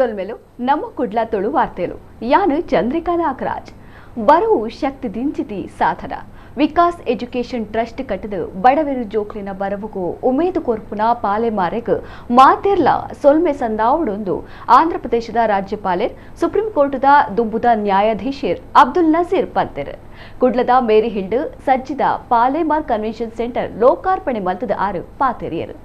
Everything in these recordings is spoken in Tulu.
ಸೊಲ್ಮೆಲು ನಮ್ಮ ಕುಡ್ಲ ತುಳು ವಾರ್ತೆಲು ಯಾನು ಚಂದ್ರಿಕಾ ನಾಗರಾಜ್. ಬರವು ಶಕ್ತಿ ದಿಂಚಿತಿ ಸಾಧನ ವಿಕಾಸ್ ಎಜುಕೇಷನ್ ಟ್ರಸ್ಟ್ ಕಟ್ಟದ ಬಡವೆರು ಜೋಕ್ಲಿನ ಬರವುಗು ಉಮೇದು ಕೊರ್ಪುನ ಪಾಲೆಮಾರೆಗ್ ಮಾತೆರ್ಲ ಸೊಲ್ಮೆ ಸಂದಾವುಡೊಂದು ಆಂಧ್ರಪ್ರದೇಶದ ರಾಜ್ಯಪಾಲೆರ್ ಸುಪ್ರೀಂ ಕೋರ್ಟುದ ದುಂಬುದ ನ್ಯಾಯಾಧೀಶೆರ್ ಅಬ್ದುಲ್ ನಜೀರ್ ಪಂತೆರ್. ಕುಡ್ಲದ ಮೇರಿ ಹಿಲ್ಡ್ ಸಜ್ಜಿದ ಪಾಲೆಮಾರ್ ಕನ್ವೆನ್ಷನ್ ಸೆಂಟರ್ ಲೋಕಾರ್ಪಣೆ ಮಲ್ತದ ಆರು ಪಾತೆರಿಯರು.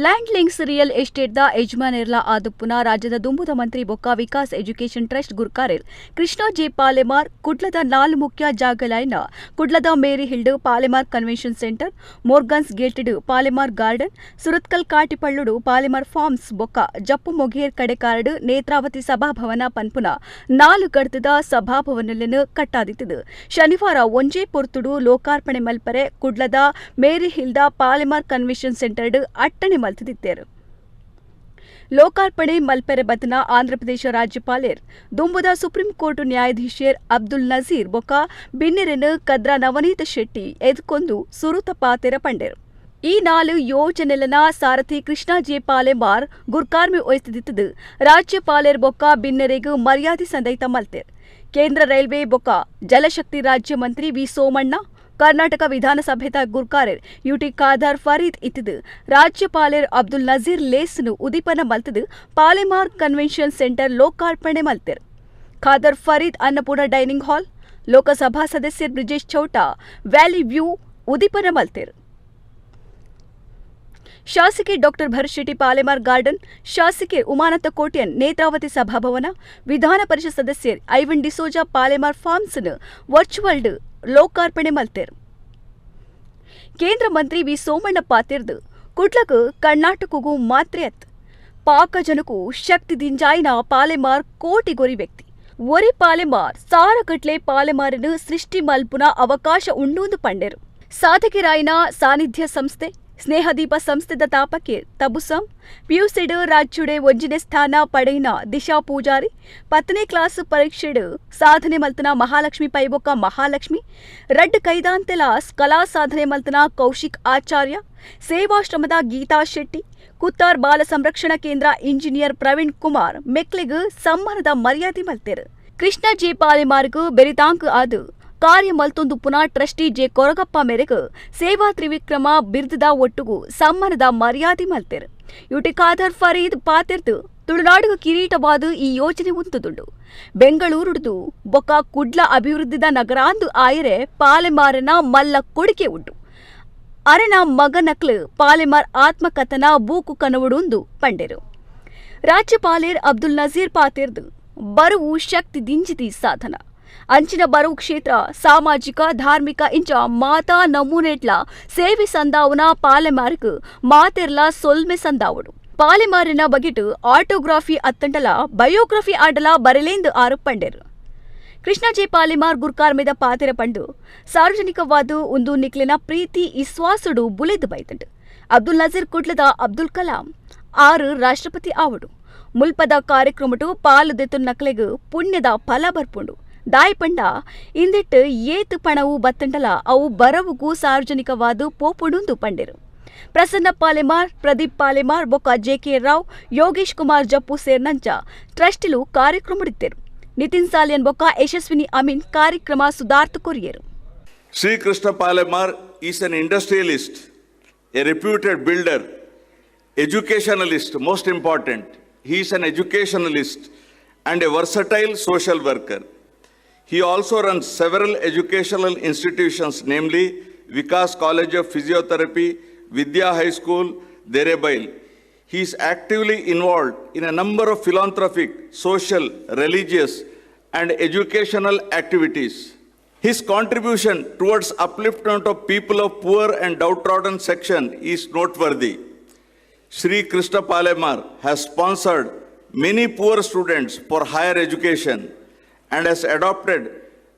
Land links real estate the ಯಜಮಾನೆರ್ಲಾ ಆದುಪ್ಪುನ ರಾಜ್ಯದ ದುಂಬುದ ಮಂತ್ರಿ ಬೊಕ್ಕ ವಿಕಾಸ್ ಎಜುಕೇಷನ್ ಟ್ರಸ್ಟ್ ಗುರ್ಕಾರೆರ್ ಕೃಷ್ಣ ಜೆ ಪಾಲೆಮಾರ್ ಕುಡ್ಲದ ನಾಲ್ ಮುಖ್ಯ ಜಾಗಲಾಯಿನ ಕುಡ್ಲದ ಮೇರಿ ಹಿಲ್ಡ್ ಪಾಲೆಮಾರ್ ಕನ್ವೆನ್ಷನ್ ಸೆಂಟರ್, ಮೋರ್ಗನ್ಸ್ ಗೇಟ್ಡ್ ಪಾಲೆಮಾರ್ ಗಾರ್ಡನ್, ಸುರತ್ಕಲ್ ಕಾಟಿಪಳ್ಳುಡು ಪಾಲೆಮಾರ್ ಫಾರ್ಮ್ಸ್ ಬೊಕ್ಕ ಜಪ್ಪು ಮೊಗೇರ್ ಕಡೆಕಾರ್ಡ್ ನೇತ್ರಾವತಿ ಸಭಾಭವನ ಪನ್ಪುನ ನಾಲ್ ಗಡ್ತದ ಸಭಾಭವನಲೆನ್ ಕಟ್ಟಾದಿತ್ತದು. ಶನಿವಾರ ಒಂಜೇ ಪೊರ್ತುಡು ಲೋಕಾರ್ಪಣೆ ಮಲ್ಪರೆ ಕುಡ್ಲದ ಮೇರಿ ಹಿಲ್ದ ಪಾಲೆಮಾರ್ ಕನ್ವೆನ್ಷನ್ ಸೆಂಟರ್ಡ್ ಅಟ್ಟಣೆ ಮಲ್ತಿದಿತ್ತೇರು. ಲೋಕಾರ್ಪಣೆ ಮಲ್ಪೆರೆ ಬತ್ತಿನ ಆಂಧ್ರಪ್ರದೇಶ ರಾಜ್ಯಪಾಲೆರ್ ದುಂಬುದ ಸುಪ್ರೀಂ ಕೋರ್ಟ್ ನ್ಯಾಯಾಧೀಶೆರ್ ಅಬ್ದುಲ್ ನಜೀರ್ ಬೊಕ್ಕ ಬಿನ್ನೆರೆನ್ ಕದ್ರಾ ನವನೀತ ಶೆಟ್ಟಿ ಎದ್ಕೊಂದು ಸುರುತ ಪಾತೆರ ಪಂಡೆರ್. ಈ ನಾಲ್ ಯೋಜನೆಲನ ಸಾರಥಿ ಕೃಷ್ಣ ಜೆ ಪಾಲೆಮಾರ್ ಗುರ್ಕಾರ್ಮೆ ವಹಿಸಿದಿತ್ತದು ರಾಜ್ಯಪಾಲೆರ್ ಬೊಕ್ಕ ಬಿನ್ನೆರೆಗ್ ಮರ್ಯಾದೆ ಸಂದೈತ ಮಲ್ತೆರ್. ಕೇಂದ್ರ ರೈಲ್ವೆ ಬೊಕ್ಕ ಜಲಶಕ್ತಿ ರಾಜ್ಯ ಮಂತ್ರಿ ವಿ ಸೋಮಣ್ಣ, ಕರ್ನಾಟಕ ವಿಧಾನಸಭೆತ ಗುರ್ಕಾರೆರ್ ಯುಟಿ ಖಾದರ್ ಫರೀದ್ ಇತ್ತಿದು ರಾಜ್ಯಪಾಲೆರ್ ಅಬ್ದುಲ್ ನಜೀರ್ ಲೇಸ್ನು ಉದಿಪನ ಮಲ್ತದು ಪಾಲೆಮಾರ್ ಕನ್ವೆನ್ಷನ್ ಸೆಂಟರ್ ಲೋಕಾರ್ಪಣೆ ಮಲ್ತೆರ್. ಖಾದರ್ ಫರೀದ್ ಅನ್ನಪೂರ್ಣ ಡೈನಿಂಗ್ ಹಾಲ್, ಲೋಕಸಭಾ ಸದಸ್ಯರ್ ಬ್ರಿಜೇಶ್ ಚೌಟ ವ್ಯಾಲಿ ವ್ಯೂ ಉದಿಪನ ಮಲ್ತೆರ್. ಶಾಸಕಿ ಡಾಕ್ಟರ್ ಭರತ್ ಶೆಟ್ಟಿ ಪಾಲೆಮಾರ್ ಗಾರ್ಡನ್, ಶಾಸಕಿ ಉಮಾನಂದ ಕೋಟ್ಯನ್ ನೇತ್ರಾವತಿ ಸಭಾಭವನ, ವಿಧಾನ ಪರಿಷತ್ ಸದಸ್ಯರ್ ಐವನ್ ಡಿಸೋಜಾ ಪಾಲೆಮಾರ್ ಫಾರ್ಮ್ಸ್ ವರ್ಚುವಲ್ ಲೋಕಾರ್ಪಣೆ ಮಲ್ತೆರ್. ಕೇಂದ್ರ ಮಂತ್ರಿ ವಿ ಸೋಮಣ್ಣ ಪಾತೆರ್ದು ಕುಡ್ಲಗ್ ಕರ್ನಾಟಕಗೂ ಮಾತ್ರೆ ಅತ್ ಪಾಕ ಜನಕು ಶಕ್ತಿ ದಿಂಜಾಯಿನ ಪಾಲೆಮಾರ್ ಕೋಟಿಗೊರಿ ವ್ಯಕ್ತಿ. ಒರಿ ಪಾಲೆಮಾರ್ ಸಾರಗಟ್ಲೆ ಪಾಲೆಮಾರನ್ನು ಸೃಷ್ಟಿ ಮಲ್ಪುನ ಅವಕಾಶ ಉಂಡೂಂದು ಪಂಡೆರು. ಸಾಧಕಿರಾಯಿನ ಸಾನ್ನಿಧ್ಯ ಸಂಸ್ಥೆ, ಸ್ನೇಹದೀಪ ಸಂಸ್ಥೆದ ತಾಪಕೇರ್ ತಬುಸಂ, ಪಿಯುಸಿಡ್ ರಾಜ್ಯುಡೆ ಒಂಜಿನೇ ಸ್ಥಾನ ಪಡೆಯಿನ ದಿಶಾ ಪೂಜಾರಿ, 10ನೇ ಕ್ಲಾಸ್ ಪರೀಕ್ಷೆಡ್ ಸಾಧನೆ ಮಲ್ತನ ಮಹಾಲಕ್ಷ್ಮಿ ಪೈಬೊಕ್ಕ ಮಹಾಲಕ್ಷ್ಮಿ, ರಡ್ಡ್ ಕೈದಾಂತೆಲ ಕಲಾ ಸಾಧನೆ ಮಲ್ತನ ಕೌಶಿಕ್ ಆಚಾರ್ಯ, ಸೇವಾಶ್ರಮದ ಗೀತಾ ಶೆಟ್ಟಿ, ಕುತ್ತಾರ್ ಬಾಲ ಸಂರಕ್ಷಣಾ ಕೇಂದ್ರ ಇಂಜಿನಿಯರ್ ಪ್ರವೀಣ್ ಕುಮಾರ್ ಮೆಕ್ಲೆಗ್ ಸಮ್ಮಾನದ ಮರ್ಯಾದೆ ಮಲ್ತೆರ್. ಕೃಷ್ಣ ಜೆ ಪಾಲೆಮಾರ್ಗ್ ಬೆರಿತಾಂಕ್ ಆದ್ ಕಾರ್ಯ ಮಲ್ತೊಂದು ಪುನಃ ಟ್ರಸ್ಟಿ ಜೆ ಕೊರಗಪ್ಪ ಮೇರೆಗೆ ಸೇವಾ ತ್ರಿವಿಕ್ರಮ ಬಿರ್ದದ ಒಟ್ಟುಗು ಸಮ್ಮಾನದ ಮರ್ಯಾದೆ ಮಲ್ತೆರ್. ಯುಟಿ ಖಾದರ್ ಫರೀದ್ ಪಾತೆರ್ದು ತುಳುನಾಡು ಕಿರೀಟವಾದ ಈ ಯೋಜನೆ ಉಂತುದುಂಡು. ಬೆಂಗಳೂರುಡ್ದು ಬೊಕ್ಕ ಕುಡ್ಲ ಅಭಿವೃದ್ಧಿದ ನಗರಾಂದು ಆಯರೆ ಪಾಲೆಮಾರನ ಮಲ್ಲ ಕೊಡಿಕೆ ಉಂಟು. ಅರೆನ ಮಗನಕ್ಲು ಪಾಲೆಮಾರ್ ಆತ್ಮಕಥನ ಬೂಕು ಕನವುಡುಂದು ಪಂಡೆರು. ರಾಜ್ಯಪಾಲೆರ್ ಅಬ್ದುಲ್ ನಜೀರ್ ಪಾತೆರ್ದು ಬರುವು ಶಕ್ತಿ ದಿಂಜಿತಿ ಸಾಧನ. ಅಂಚಿನ ಬರವು ಕ್ಷೇತ್ರ ಸಾಮಾಜಿಕ ಧಾರ್ಮಿಕ ಇಂಚ ಮಾತಾ ನಮೂನೆಟ್ಲ ಸೇವೆ ಸಂದಾವುನ ಪಾಲೆಮಾರ್ಗ್ ಮಾತೆರ್ಲ ಸೊಲ್ಮೆ ಸಂದಾವುಡು. ಪಾಲೆಮಾರಿನ ಬಗೆಟ್ ಆಟೋಗ್ರಾಫಿ ಅತ್ತಂಟಲ ಬಯೋಗ್ರಫಿ ಆಡಲ ಬರಲೇಂದು ಆರು ಪಂಡೆರು. ಕೃಷ್ಣ ಜೆ ಪಾಲೆಮಾರ್ ಗುರ್ಕಾರ್ಮೆದ ಪಾತೆರ ಪಂಡು ಸಾರ್ವಜನಿಕವಾದ ಒಂದು ನಿಕ್ಲಿನ ಪ್ರೀತಿ ಇಸ್ವಾಸುಡು ಬುಲೆದು ಬೈತಂಡು. ಅಬ್ದುಲ್ ನಜೀರ್ ಕುಡ್ಲದ ಅಬ್ದುಲ್ ಕಲಾಂ ಆರು ರಾಷ್ಟ್ರಪತಿ ಆವಡು. ಮುಲ್ಪದ ಕಾರ್ಯಕ್ರಮಟು ಪಾಲು ದೆತ್ತು ನಕ್ಲೆಗ್ ಪುಣ್ಯದ ಫಲ ಬರ್ಪುಂಡು. ದಾಯಪಂಡ ಇಂದೆಟ್ಟು ಏತ್ ಪಣವು ಬತ್ತಂಟಲ ಅವು ಬರವುಗೂ ಸಾರ್ವಜನಿಕವಾದ ಪೋಪುಡುಂದು ಪಂಡೆರು. ಪ್ರಸನ್ನ ಪಾಲೆಮಾರ್, ಪ್ರದೀಪ್ ಪಾಲೆಮಾರ್ ಬೊಕ್ಕ ಜೆಕೆ ರಾವ್, ಯೋಗೇಶ್ ಕುಮಾರ್ ಜಪ್ಪು ಸೇರ್ನಂಚ ಟ್ರಸ್ಟಿಲು ಕಾರ್ಯಕ್ರಮಡಿತ್ತೇರು. ನಿತಿನ್ ಸಾಲಿಯನ್ ಬೊಕ್ಕ ಯಶಸ್ವಿನಿ ಅಮೀನ್ ಕಾರ್ಯಕ್ರಮ ಸುಧಾರ್ಥ courier. Shri Krishna Palemar is an industrialist, a reputed builder, educationalist, most important. He is an educationalist and a versatile social worker. He also runs several educational institutions, namely Vikas College of Physiotherapy, Vidya High School, Derebail. He is actively involved in a number of philanthropic, social, religious, and educational activities. His contribution towards upliftment of people of poor and downtrodden section is noteworthy. Sri Krishna Palemar has sponsored many poor students for higher education and has adopted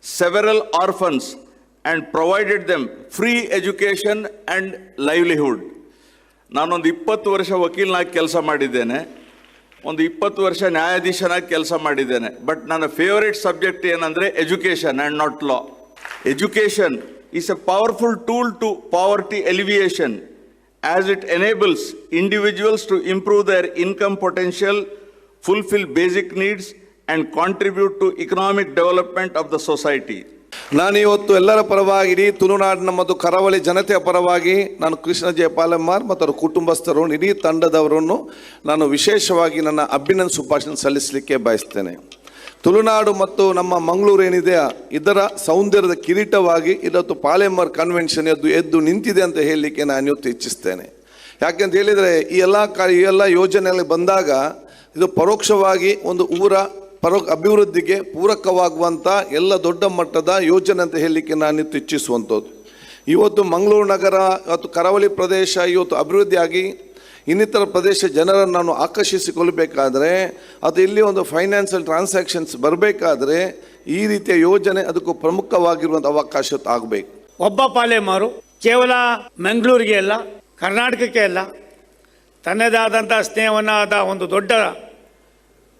several orphans and provided them free education and livelihood. ನಾನೊಂದು 20 ವರ್ಷ ವಕೀಲನಾಗಿ ಕೆಲಸ ಮಾಡಿದ್ದೇನೆ, ಒಂದು 20 ವರ್ಷ ನ್ಯಾಯಾಧೀಶನಾಗಿ ಕೆಲಸ ಮಾಡಿದ್ದೇನೆ. ಬಟ್ ನನ್ನ ಫೇವರೇಟ್ ಸಬ್ಜೆಕ್ಟ್ ಏನಂದರೆ education and not law. Education is a powerful tool to poverty alleviation, as it enables individuals to improve their income potential, fulfill basic needs and contribute to economic development of the society. ನಾನು ಇವತ್ತು ಎಲ್ಲರ ಪರವಾಗಿ, ಇಡೀ ತುಳುನಾಡಿನ ಮತ್ತು ಕರಾವಳಿ ಜನತೆಯ ಪರವಾಗಿ ನಾನು ಕೃಷ್ಣ ಜೆ ಪಾಲೆಮಾರ್ ಮತ್ತು ಅವರ ಕುಟುಂಬಸ್ಥರು, ಇಡೀ ತಂಡದವರನ್ನು ನಾನು ವಿಶೇಷವಾಗಿ ನನ್ನ ಅಭಿನಂದನೆ ಸುಭಾಷಣ ಸಲ್ಲಿಸಲಿಕ್ಕೆ ಬಯಸ್ತೇನೆ. ತುಳುನಾಡು ಮತ್ತು ನಮ್ಮ ಮಂಗಳೂರು ಏನಿದೆ, ಇದರ ಸೌಂದರ್ಯದ ಕಿರೀಟವಾಗಿ ಇವತ್ತು ಪಾಲೆಮಾರ್ ಕನ್ವೆನ್ಷನ್ ಎದ್ದು ಎದ್ದು ನಿಂತಿದೆ ಅಂತ ಹೇಳಲಿಕ್ಕೆ ನಾನು ಇವತ್ತು ಇಚ್ಛಿಸ್ತೇನೆ. ಯಾಕೆಂತ ಹೇಳಿದರೆ, ಈ ಎಲ್ಲ ಯೋಜನೆಗಳು ಬಂದಾಗ ಇದು ಪರೋಕ್ಷವಾಗಿ ಒಂದು ಊರ ಅಭಿವೃದ್ಧಿಗೆ ಪೂರಕವಾಗುವಂಥ ಎಲ್ಲ ದೊಡ್ಡ ಮಟ್ಟದ ಯೋಜನೆ ಅಂತ ಹೇಳಲಿಕ್ಕೆ ನಾನು ಇಚ್ಛಿಸುವಂಥದ್ದು. ಇವತ್ತು ಮಂಗಳೂರು ನಗರ ಮತ್ತು ಕರಾವಳಿ ಪ್ರದೇಶ ಇವತ್ತು ಅಭಿವೃದ್ಧಿಯಾಗಿ ಇನ್ನಿತರ ಪ್ರದೇಶ ಜನರನ್ನು ನಾನು ಆಕರ್ಷಿಸಿಕೊಳ್ಳಬೇಕಾದ್ರೆ, ಅದು ಇಲ್ಲಿ ಒಂದು ಫೈನಾನ್ಷಿಯಲ್ ಟ್ರಾನ್ಸಾಕ್ಷನ್ಸ್ ಬರಬೇಕಾದ್ರೆ, ಈ ರೀತಿಯ ಯೋಜನೆ ಅದಕ್ಕೂ ಪ್ರಮುಖವಾಗಿರುವಂಥ ಅವಕಾಶ ಆಗಬೇಕು. ಒಬ್ಬ ಪಾಲೇಮಾರು ಕೇವಲ ಮಂಗಳೂರಿಗೆ ಅಲ್ಲ, ಕರ್ನಾಟಕಕ್ಕೆ ಅಲ್ಲ, ತನ್ನದೇ ಆದಂಥ ಸ್ನೇಹವನ್ನಾದ ಒಂದು ದೊಡ್ಡ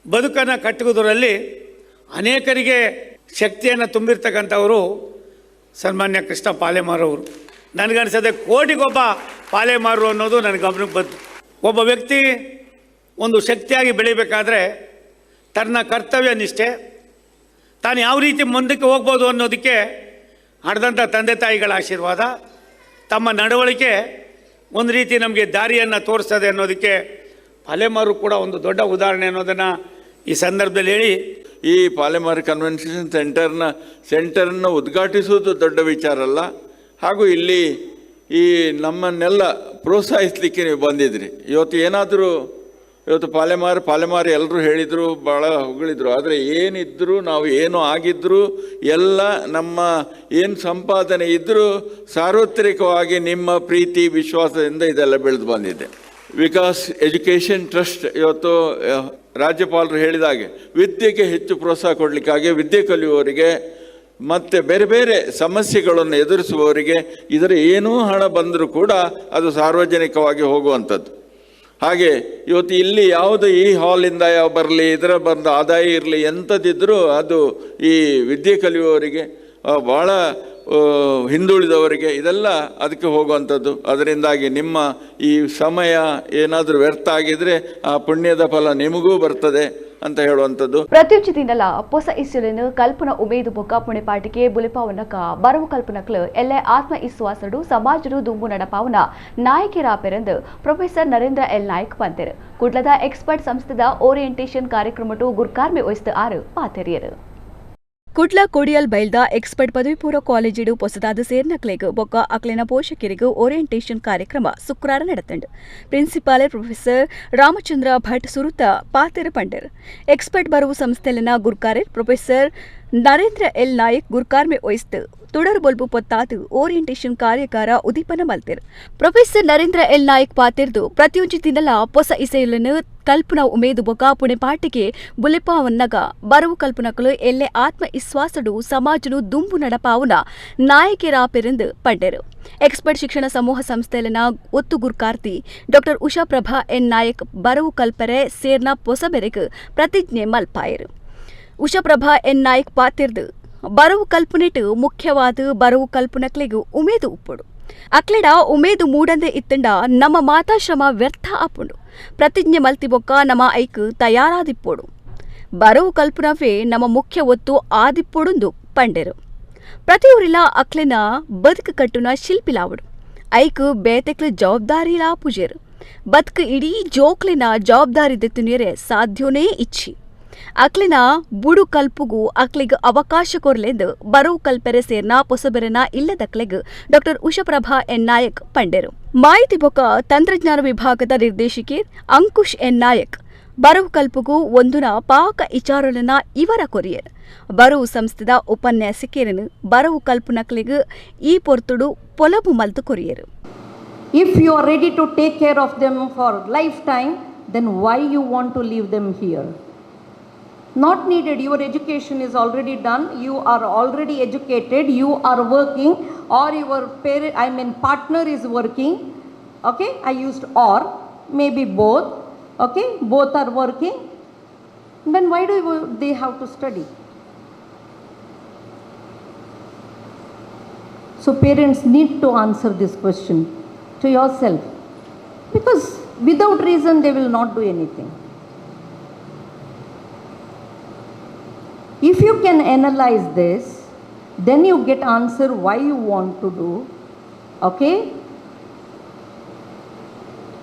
ಬದುಕನ್ನು ಕಟ್ಟುವುದರಲ್ಲಿ ಅನೇಕರಿಗೆ ಶಕ್ತಿಯನ್ನು ತುಂಬಿರ್ತಕ್ಕಂಥವರು ಸನ್ಮಾನ್ಯ ಕೃಷ್ಣ ಪಾಲೇಮಾರವರು. ನನಗನ್ಸದೆ ಕೋಟಿಗೊಬ್ಬ ಪಾಲೇಮಾರು ಅನ್ನೋದು ನನ್ನ ಗಮನಕ್ಕೆ ಬಂತು. ಒಬ್ಬ ವ್ಯಕ್ತಿ ಒಂದು ಶಕ್ತಿಯಾಗಿ ಬೆಳಿಬೇಕಾದ್ರೆ ತನ್ನ ಕರ್ತವ್ಯ ನಿಷ್ಠೆ, ತಾನು ಯಾವ ರೀತಿ ಮುಂದಕ್ಕೆ ಹೋಗ್ಬೋದು ಅನ್ನೋದಕ್ಕೆ ಹಡೆದಂಥ ತಂದೆ ತಾಯಿಗಳ ಆಶೀರ್ವಾದ, ತಮ್ಮ ನಡವಳಿಕೆ ಒಂದು ರೀತಿ ನಮಗೆ ದಾರಿಯನ್ನು ತೋರಿಸ್ತದೆ ಅನ್ನೋದಕ್ಕೆ ಪಾಲೇಮಾರು ಕೂಡ ಒಂದು ದೊಡ್ಡ ಉದಾಹರಣೆ ಅನ್ನೋದನ್ನು ಈ ಸಂದರ್ಭದಲ್ಲಿ ಹೇಳಿ. ಈ ಪಾಲೆಮಾರ್ ಕನ್ವೆನ್ಷನ್ ಸೆಂಟರನ್ನು ಉದ್ಘಾಟಿಸುವುದು ದೊಡ್ಡ ವಿಚಾರ ಅಲ್ಲ. ಹಾಗೂ ಇಲ್ಲಿ ಈ ನಮ್ಮನ್ನೆಲ್ಲ ಪ್ರೋತ್ಸಾಹಿಸಲಿಕ್ಕೆ ನೀವು ಬಂದಿದ್ರಿ. ಇವತ್ತು ಏನಾದರೂ ಇವತ್ತು ಪಾಲೆಮಾರ್ ಪಾಲೆಮಾರ್ ಎಲ್ಲರೂ ಹೇಳಿದರು, ಭಾಳ ಹೊಗಳಿದ್ರು. ಆದರೆ ಏನಿದ್ದರೂ, ನಾವು ಏನು ಆಗಿದ್ದರೂ, ಎಲ್ಲ ನಮ್ಮ ಏನು ಸಂಪಾದನೆ ಇದ್ದರೂ ಸಾರ್ವತ್ರಿಕವಾಗಿ ನಿಮ್ಮ ಪ್ರೀತಿ ವಿಶ್ವಾಸದಿಂದ ಇದೆಲ್ಲ ಬೆಳೆದು ಬಂದಿದೆ. ವಿಕಾಸ್ ಎಜುಕೇಷನ್ ಟ್ರಸ್ಟ್ ಇವತ್ತು ರಾಜ್ಯಪಾಲರು ಹೇಳಿದಾಗೆ ವಿದ್ಯೆಗೆ ಹೆಚ್ಚು ಪ್ರೋತ್ಸಾಹ ಕೊಡಲಿಕ್ಕಾಗಿ, ವಿದ್ಯೆ ಕಲಿಯುವವರಿಗೆ ಮತ್ತು ಬೇರೆ ಬೇರೆ ಸಮಸ್ಯೆಗಳನ್ನು ಎದುರಿಸುವವರಿಗೆ ಇದರ ಏನೂ ಹಣ ಬಂದರೂ ಕೂಡ ಅದು ಸಾರ್ವಜನಿಕವಾಗಿ ಹೋಗುವಂಥದ್ದು. ಹಾಗೆ ಇವತ್ತು ಇಲ್ಲಿ ಯಾವುದು ಈ ಹಾಲಿಂದ ಯಾವ ಬರಲಿ, ಇದರ ಬಂದ ಆದಾಯ ಇರಲಿ, ಎಂಥದ್ದಿದ್ದರೂ ಅದು ಈ ವಿದ್ಯೆ ಕಲಿಯುವವರಿಗೆ, ಭಾಳ ಹಿಂದುಳಿದವರಿಗೆ ಇದೆಲ್ಲ ಅದಕ್ಕೆ ಹೋಗುವಂಥದ್ದು. ಅದರಿಂದಾಗಿ ನಿಮ್ಮ ಈ ಸಮಯ ಏನಾದರೂ ವ್ಯರ್ಥ ಆಗಿದರೆ ಆ ಪುಣ್ಯದ ಫಲ ನಿಮಗೂ ಬರ್ತದೆ ಅಂತ ಹೇಳುವಂಥದ್ದು. ಪ್ರತಿಯೊಂಜಿ ದಿನಲ ಪೊಸ ಇಸ್ಯುಲೆನ್ ಕಲ್ಪನ ಉಮೇದು ಬೊಕ್ಕ ಪುಣೆಪಾಟಿಗೆ ಬುಲೆಪಾವನಕ ಬರವು ಕಲ್ಪನಕ್ಲು ಎಲ್ಲೆ ಆತ್ಮ ಇಸ್ವಾಸಡು ಸಮಾಜಡು ದುಂಬು ನಡಪಾವನ ನಾಯಕಿರಾಪೆರೆಂದು ಪ್ರೊಫೆಸರ್ ನರೇಂದ್ರ ಎಲ್ ನಾಯ್ಕ್ ಪಂತೆರು. ಕುಡ್ಲದ ಎಕ್ಸ್ಪರ್ಟ್ ಸಂಸ್ಥೆದ ಓರಿಯೆಂಟೇಷನ್ ಕಾರ್ಯಕ್ರಮಟು ಗುರ್ಕಾರ್ಮೆ ಒಯ್ಸ್ತು ಆರು ಪಾತೆರಿಯರು. ಕುಡ್ಲ ಕೊಡಿಯಲ್ ಬೈಲ್ದ ಎಕ್ಸ್ಪರ್ಟ್ ಪದವಿ ಪೂರ್ವ ಕಾಲೇಜಿಡು ಪೊಸದಾದ ಸೇರ್ನಕ್ಲೆಗ್ ಬೊಕ್ಕ ಅಕ್ಲೆನ ಪೋಷಕರಿಗೂ ಓರಿಯೆಂಟೇಷನ್ ಕಾರ್ಯಕ್ರಮ ಶುಕ್ರವಾರ ನಡೆತಂಡು. ಪ್ರಿನ್ಸಿಪಾಲ್ ಪ್ರೊಫೆಸರ್ ರಾಮಚಂದ್ರ ಭಟ್ ಸುರುತ ಪಾತೆರ ಪಂಡರ್. ಎಕ್ಸ್ಪರ್ಟ್ ಬರವು ಸಂಸ್ಥೆಲಿನ ಗುರ್ಕಾರೆ ಪ್ರೊಫೆಸರ್ ನರೇಂದ್ರ ಎಲ್ ನಾಯಕ್ ಗುರ್ಕಾರ್ಮೆ ಒಯ್ಸ್ತು ತುಡರ್ ಬೊಲ್ಬು ಪೊತ್ತಾದು ಓರಿಯೆಂಟೇಷನ್ ಕಾರ್ಯಕಾರ ಉದೀಪನ ಮಲ್ತೆರ್. ಪ್ರೊಫೆಸರ್ ನರೇಂದ್ರ ಎಲ್ ನಾಯಕ್ ಪಾತೆರ್ದು, ಪ್ರತಿಯೊಂಜಿ ದಿನಲ ಪೊಸ ಇಸೆಯುಲನ್ನು ಕಲ್ಪನ ಉಮೇದು ಬೊಕ ಪುಣೆಪಾಟಿಗೆ ಬುಲೆಪಾವನ್ನಗ ಬರವು ಕಲ್ಪನಕಲು ಎಲ್ಲೆ ಆತ್ಮ ಇಸ್ವಾಸಡು ಸಮಾಜನು ದುಂಬು ನಡಪಾವುನ ನಾಯಕಿರಾಪೆರೆಂದು ಪಂಡೆರು. ಎಕ್ಸ್ಪರ್ಟ್ ಶಿಕ್ಷಣ ಸಮೂಹ ಸಂಸ್ಥೆಲಿನ ಒತ್ತು ಗುರ್ಕಾರ್ತಿ ಡಾಕ್ಟರ್ ಉಷಾ ಪ್ರಭಾ ಎನ್ ನಾಯಕ್ ಬರವು ಕಲ್ಪರೆ ಸೇರ್ನ ಪೊಸಬೆರೆಗ್ ಪ್ರತಿಜ್ಞೆ ಮಲ್ಪಾಯರು. ಉಷಾಪ್ರಭಾ ಎನ್ ನಾಯಕ್ ಪಾತಿರ್ದು, ಬರವು ಕಲ್ಪನೆಟ್ ಮುಖ್ಯವಾದ ಬರವು ಕಲ್ಪನಕ್ಲೆಗ್ ಉಮೇದು ಉಪ್ಪುಡು. ಅಕ್ಲೆಡ ಉಮೇದು ಮೂಡಂದೆ ಇತ್ತಂಡ ನಮ್ಮ ಮಾತಾಶ್ರಮ ವ್ಯರ್ಥ ಆಪುಂಡು. ಪ್ರತಿಜ್ಞೆ ಮಲ್ತಿಬೊಕ್ಕ ನಮ್ಮ ಐಕ್ ತಯಾರಾದಿಪ್ಪೋಡು. ಬರವು ಕಲ್ಪನವೇ ನಮ್ಮ ಮುಖ್ಯ ಒತ್ತು ಆದಿಪ್ಪೊಡುಂದು ಪಂಡೆರು. ಪ್ರತಿಯೊರಿಲ ಅಕ್ಲೆನ ಬದುಕು ಕಟ್ಟುನ ಶಿಲ್ಪಿಲಾವಡು. ಐಕ್ ಬೇತೆಕ್ಲ ಜವಾಬ್ದಾರಿಲಾ ಪೂಜೆರು. ಬದುಕು ಇಡೀ ಜೋಕ್ಲಿನ ಜವಾಬ್ದಾರಿ ದೆತ್ತುನೇರೆ ಸಾಧ್ಯೋನೇ ಇಚ್ಛಿ. ಅಕ್ಲಿನ ಬುಡು ಕಲ್ಪುಗು ಅಕ್ಲಿಗ್ ಅವಕಾಶ ಕೊರ್ಲೆಂದು ಬರವು ಕಲ್ಪೆರೆ ಸೇರ್ನ ಪೊಸಬೆರೆನ ಇಲ್ಲದಕ್ಲೆಗ್ ಡಾಕ್ಟರ್ ಉಷಪ್ರಭಾ ಎನ್ ನಾಯಕ್ ಪಂಡೆರು. ಮಾಹಿತಿ ಬೊಕ ತಂತ್ರಜ್ಞಾನ ವಿಭಾಗದ ನಿರ್ದೇಶಕಿ ಅಂಕುಶ್ ಎನ್ ನಾಯಕ್ ಬರವು ಕಲ್ಪುಗು ಒಂದುನ ಪಾಕ ಇಚಾರುಲನ ಇವರ ಕೊರಿಯರ್. ಬರವು ಸಂಸ್ಥೆದ ಉಪನ್ಯಾಸಕೇರನು ಬರವು ಕಲ್ಪುನಕ್ಲೆಗ್ ಈ ಪೊರ್ತುಡು ಪೊಲಬು ಮಲ್ತು courier. If you are ready to take care of them for lifetime, then why you want to leave them here? Not needed. Your education is already done. You are already educated. You are working, or your parent, I mean partner is working. Okay, I used or, maybe both. Okay, both are working. Then why do they have to study? So parents need to answer this question to yourself, because without reason they will not do anything. If you can analyze this, then you get answer why you want to do. Okay?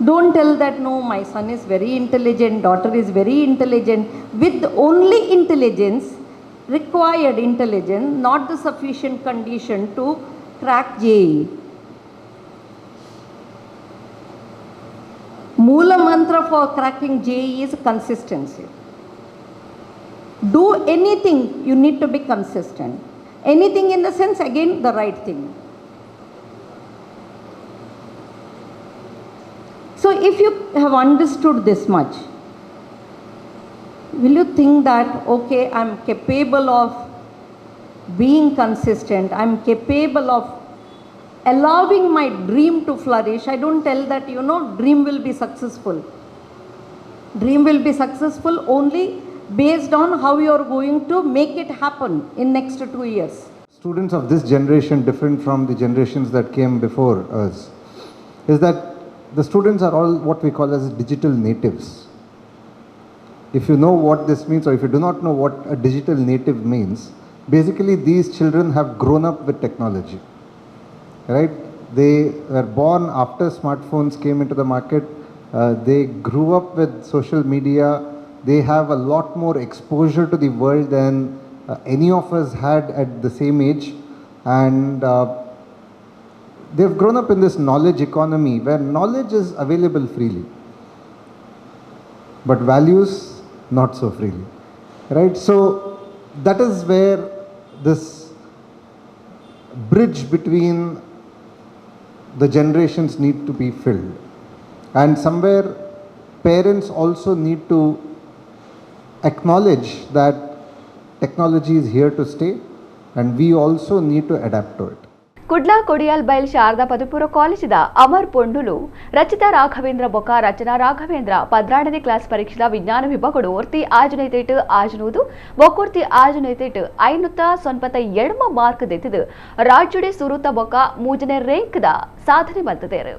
Don't tell that, no, my son is very intelligent, daughter is very intelligent. With only intelligence, required intelligence, not the sufficient condition to crack JEE. Moola mantra for cracking JEE is consistency. Do anything, you need to be consistent. Anything in the sense, again, the right thing. So if you have understood this much, will you think that, okay, I'm capable of being consistent, I'm capable of allowing my dream to flourish. I don't tell that, dream will be successful. Dream will be successful only based on how you are going to make it happen in next 2 years. Students of this generation, different from the generations that came before us, is that the students are all what we call as digital natives. If you know what this means, or if you do not know what a digital native means, basically these children have grown up with technology, right? They were born after smartphones came into the market. They grew up with social media. They have a lot more exposure to the world than any of us had at the same age. And they've grown up in this knowledge economy where knowledge is available freely, but values not so freely, right? So that is where this bridge between the generations need to be filled. And somewhere parents also need to acknowledge that technology is here to stay and we also need to adapt to it. Kudla Kodial ಬೈಲ್ ಶಾರದಾ ಪದವಿಪೂರ್ವ ಕಾಲೇಜಿದ ಅಮರ್ ಪೊಂಡುಲು ರಚಿತಾ ರಾಘವೇಂದ್ರ ಬೊಕ ರಚನಾ ರಾಘವೇಂದ್ರ 12ನೇ class ಪರೀಕ್ಷೆದ ವಿಜ್ಞಾನ ವಿಭಾಗಡು ಒರ್ತಿ ಆಜನೈತೇಟ್ ಆಜನೂದು ಬೊಕೊರ್ತಿ ಆಜನೈತೇಟ್ 592 ಮಾರ್ಕ್ ದೆತ್ತಿದು ರಾಜ್ಯಡೆ ಸುರುತ ಬೊಕ 3ನೇ ರ್ಯಾಂಕ್ದ ಸಾಧನೆ ಮಲ್ತದೇರು.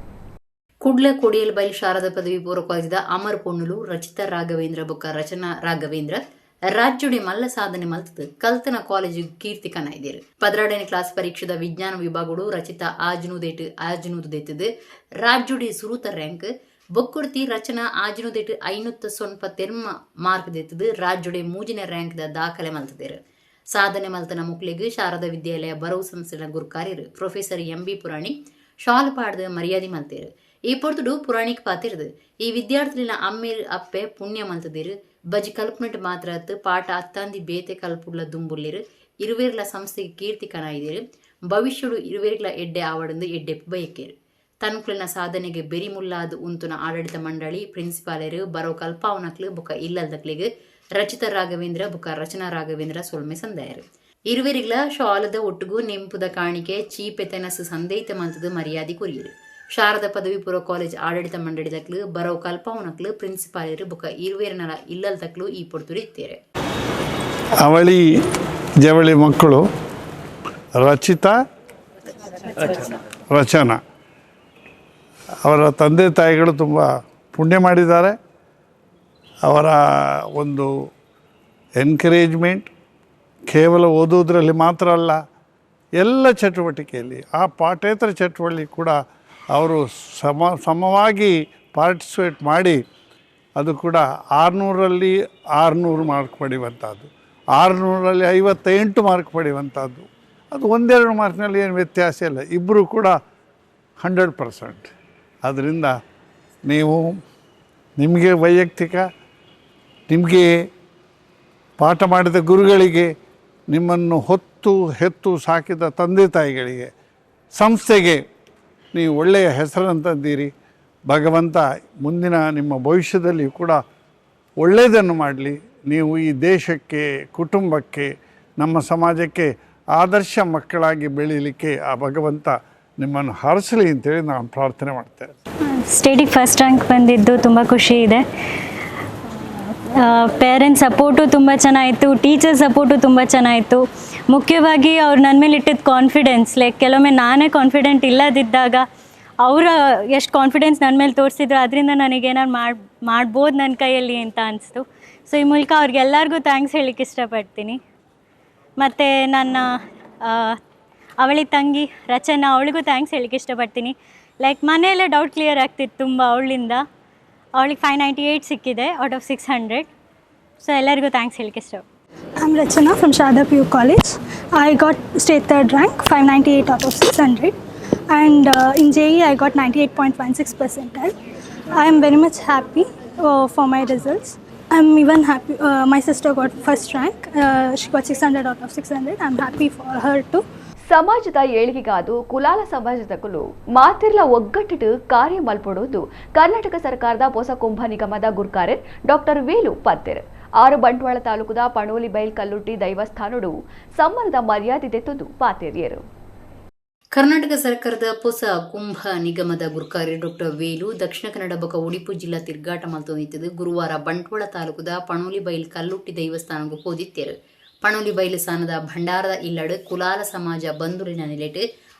ಕುಡ್ಲ ಕೊಡಿಯಲ್ ಬೈಲ್ ಶಾರದಾ ಪದವಿ ಪೂರ್ವ ಕಾಲೇಜಿದ ಅಮರ್ ಪೊಣ್ಣುಲು ರಚಿತಾ ರಾಘವೇಂದ್ರ ಬೊಕ ರಚನಾ ರಾಘವೇಂದ್ರ ರಾಜ್ಯಡೆ ಮಲ್ಲ ಸಾಧನೆ ಮಲ್ತದು ಕಲ್ತನ ಕಾಲೇಜು ಕೀರ್ತಿ ಕನಾಯ್ದೇರು. 12ನೇ ಕ್ಲಾಸ್ ಪರೀಕ್ಷೆದ ವಿಜ್ಞಾನ ವಿಭಾಗಡು ರಚಿತಾ ಆಜನೂದೇಟು ಆಜನೂದು ದೆತ್ತದು ರಾಜ್ಯಡೆ ಸುರುತ ರ್ಯಾಂಕ್ ಬೊಕ್ಕುರ್ತಿ ರಚನಾ ಆಜನೂದೇಟು 592 ಮಾರ್ಕ್ ದೆತ್ತದು ರಾಜ್ಯಡೆ 3ನೇ ರ್ಯಾಂಕ್ದ ದಾಖಲೆ ಮಲ್ತದೇರು. ಸಾಧನೆ ಮಲ್ತನ ಮುಕ್ಲೆಗ್ ಶಾರದಾ ವಿದ್ಯಾಲಯ ಬರವು ಸಂಸ್ಥೆನ ಗುರುಕಾರ್ಯರು professor M B Puranik shawl ಪಾಡ್ದು ಮರ್ಯಾದೆ ಮಲ್ತೇರು. ಈ ಪೊರ್ತುಡು ಪುರಾಣಿಕ್ ಪಾತಿರ್ದು ಈ ವಿದ್ಯಾರ್ಥಿನ ಅಮ್ಮೇರ್ ಅಪ್ಪೆ ಪುಣ್ಯ ಮಲ್ತದಿರು ಬಜಿ ಕಲ್ಪನೆಟ್ ಮಾತ್ರ ಅತ್ತು ಪಾಠ ಅತ್ತಾಂದಿ ಬೇತೆ ಕಲ್ಪುಡ್ಲ ದುಂಬುಲ್ಲಿರು ಇರುವೇರ್ಲ ಸಂಸ್ಥೆಗೆ ಕೀರ್ತಿ ಕನಾಯಿದಿರು ಭವಿಷ್ಯಡು ಇರುವೇರ್ಲ ಎಡ್ಡೆ ಆವಡಂದು ಎಡ್ಡೆಪ್ಪು ಬಯಕೇರು. ತನ್ಕುಲಿನ ಸಾಧನೆಗೆ ಬೆರಿ ಮುಲ್ಲಾದ ಉಂತುನ ಆಡಳಿತ ಮಂಡಳಿ ಪ್ರಿನ್ಸಿಪಾಲರು ಬರೋ ಕಲ್ಪಾವನಕ್ಲು ಬುಕ ಇಲ್ಲಲ್ದಕ್ಲಿಗೆ ರಚಿತಾ ರಾಘವೇಂದ್ರ ಬುಕ ರಚನಾ ರಾಘವೇಂದ್ರ ಸೊಲ್ಮೆ ಸಂದಾಯರು. ಇರುವೆರಿಗ್ಲ ಶಾಲದ ಒಟ್ಟುಗು ನೆಂಪುದ ಕಾಣಿಕೆ ಚೀಪೆ ತೆನಸು ಸಂದೇಹಿತ ಮಂತದ ಮರ್ಯಾದೆ ಕೊರಿಯರು. ಶಾರದಾ ಪದವಿ ಪೂರ್ವ ಕಾಲೇಜ್ ಆಡಳಿತ ಮಂಡಳಿದಕ್ಲು ಬರೋ ಕಲ್ಪಾವನಕ್ಲು ಪ್ರಿನ್ಸಿಪಾಲರು ಬುಕ ಇರುವೇರನಲ ಇಲ್ಲಲ್ದಕ್ಲು ಈ ಪೊರ್ತುರು ಇತ್ತೇರೆ. ಅವಳಿ ಜವಳಿ ಮಕ್ಕಳು ರಚಿತಾ ರಚನಾ ಅವರ ತಂದೆ ತಾಯಿಗಳು ತುಂಬ ಪುಣ್ಯ ಮಾಡಿದ್ದಾರೆ. ಅವರ ಒಂದು ಎನ್ಕರೇಜ್ಮೆಂಟ್ ಕೇವಲ ಓದೋದ್ರಲ್ಲಿ ಮಾತ್ರ ಅಲ್ಲ, ಎಲ್ಲ ಚಟುವಟಿಕೆಯಲ್ಲಿ, ಆ ಪಾಠೇತರ ಚಟುವಟಿಕೆ ಕೂಡ ಅವರು ಸಮವಾಗಿ ಪಾರ್ಟಿಸಿಪೇಟ್ ಮಾಡಿ ಅದು ಕೂಡ 600ರಲ್ಲಿ 600 ಮಾರ್ಕ್ ಪಡೆಯುವಂಥದ್ದು, 600ರಲ್ಲಿ 58 ಮಾರ್ಕ್ ಪಡೆಯುವಂಥದ್ದು. ಅದು ಒಂದೆರಡು ಮಾರ್ಕ್ನಲ್ಲಿ ಏನು ವ್ಯತ್ಯಾಸ ಇಲ್ಲ, ಇಬ್ಬರೂ ಕೂಡ 100%. ಆದ್ದರಿಂದ ನೀವು ನಿಮಗೆ ವೈಯಕ್ತಿಕ, ನಿಮಗೆ ಪಾಠ ಮಾಡಿದ ಗುರುಗಳಿಗೆ, ನಿಮ್ಮನ್ನು ಹೊತ್ತು ಹೆತ್ತು ಸಾಕಿದ ತಂದೆ ತಾಯಿಗಳಿಗೆ, ಸಂಸ್ಥೆಗೆ ನೀವು ಒಳ್ಳೆಯ ಹೆಸರನ್ನು ತಂದೀರಿ. ಭಗವಂತ ಮುಂದಿನ ನಿಮ್ಮ ಭವಿಷ್ಯದಲ್ಲಿ ಕೂಡ ಒಳ್ಳೆಯದನ್ನು ಮಾಡಲಿ. ನೀವು ಈ ದೇಶಕ್ಕೆ, ಕುಟುಂಬಕ್ಕೆ, ನಮ್ಮ ಸಮಾಜಕ್ಕೆ ಆದರ್ಶ ಮಕ್ಕಳಾಗಿ ಬೆಳೀಲಿಕ್ಕೆ ಆ ಭಗವಂತ ನಿಮ್ಮನ್ನು ಹರಸಲಿ ಅಂತೇಳಿ ನಾನು ಪ್ರಾರ್ಥನೆ ಮಾಡ್ತೇನೆ. ಸ್ಟೇಟಿಗೆ ಫಸ್ಟ್ ರ್ಯಾಂಕ್ ಬಂದಿದ್ದು ತುಂಬ ಖುಷಿ ಇದೆ. ಪೇರೆಂಟ್ಸ್ ಸಪೋರ್ಟು ತುಂಬ ಚೆನ್ನಾಗಿತ್ತು, ಟೀಚರ್ ಸಪೋರ್ಟು ತುಂಬ ಚೆನ್ನಾಗಿತ್ತು. ಮುಖ್ಯವಾಗಿ ಅವ್ರು ನನ್ನ ಮೇಲೆ ಇಟ್ಟಿದ್ದ ಕಾನ್ಫಿಡೆನ್ಸ್, ಕೆಲವೊಮ್ಮೆ ನಾನೇ ಕಾನ್ಫಿಡೆಂಟ್ ಇಲ್ಲದಿದ್ದಾಗ ಅವರ ಎಷ್ಟು ಕಾನ್ಫಿಡೆನ್ಸ್ ನನ್ನ ಮೇಲೆ ತೋರಿಸಿದ್ರು, ಅದರಿಂದ ನನಗೇನಾದ್ರು ಮಾಡ್ಬೋದು ನನ್ನ ಕೈಯಲ್ಲಿ ಅಂತ ಅನಿಸ್ತು. ಈ ಮೂಲಕ ಅವ್ರಿಗೆಲ್ಲರಿಗೂ thanks ಹೇಳಲಿಕ್ಕೆ ಇಷ್ಟಪಡ್ತೀನಿ. ಮತ್ತು ನನ್ನ ಅವಳಿ ತಂಗಿ ರಚನಾ, ಅವಳಿಗೂ thanks ಹೇಳಲಿಕ್ಕೆ ಇಷ್ಟಪಡ್ತೀನಿ. ಲೈಕ್ ಮನೆಯಲ್ಲೇ ಡೌಟ್ ಕ್ಲಿಯರ್ ಆಗ್ತಿತ್ತು ತುಂಬ ಅವಳಿಂದ. ಅವಳಿಗೆ 598 ಸಿಕ್ಕಿದೆ ಔಟ್ ಆಫ್ 600. ಸೊ ಎಲ್ಲರಿಗೂ thanks ಹೇಳಲಿಕ್ಕೆ ಇಷ್ಟ. I'm Rachana from Sharda PU College. I got state third rank, 598 out of 600, and in JEE I got 98.16 percentile. I am very much happy for my results. I'm even happy. My sister got first rank. She got 600 out of 600. I'm happy for her too. ಸಮಾಜದ ಏಳಿಗೆಗಾದು ಕುಲಾಲ ಸಮಾಜದಕುಲು ಮಾತಿರ್ಲ ಒಗ್ಗಟ್ಟಿಟ್ಟು ಕಾರ್ಯ ಮಲ್ಪೊಡೋದು ಕರ್ನಾಟಕ ಸರ್ಕಾರದ ಹೊಸ ಕುಂಭ ನಿಗಮದ ಗುರ್ಕಾರೆ ಡಾಕ್ಟರ್ ವೇಲು ಪತ್ತೇರ್. 6 ಬಂಟ್ವಾಳ ತಾಲೂಕುದ ಪಣೋಲಿ ಬೈಲ್ ಕಲ್ಲುಟ್ಟಿ ದೈವಸ್ಥಾನಡು ಸಮ್ಮಾನದ ಮರ್ಯಾದೆ ತೆತ್ತೊಂದು ಪಾತೇರಿಯರು. ಕರ್ನಾಟಕ ಸರ್ಕಾರದ ಹೊಸ ಕುಂಭ ನಿಗಮದ ಗುರ್ಕಾರಿ ಡಾಕ್ಟರ್ ವೇಲು ದಕ್ಷಿಣ ಕನ್ನಡ ಬೊಕ ಉಡುಪಿ ಜಿಲ್ಲಾ ತಿರ್ಗಾಟ ಮಲ್ತೊಂದಿತ್ತದು. ಗುರುವಾರ ಬಂಟ್ವಾಳ ತಾಲೂಕುದ ಪಣೋಲಿ ಬೈಲ್ ಕಲ್ಲುಟ್ಟಿ ದೈವಸ್ಥಾನಕ್ಕೂ ಹೋದಿತ್ತೇರು. ಪಣೋಲಿ ಬೈಲು ಸ್ಥಾನದ ಭಂಡಾರದ ಇಲ್ಲಡು ಕುಲಾಲ ಸಮಾಜ ಬಂಧುಲಿನ ನಿಲೆಟ್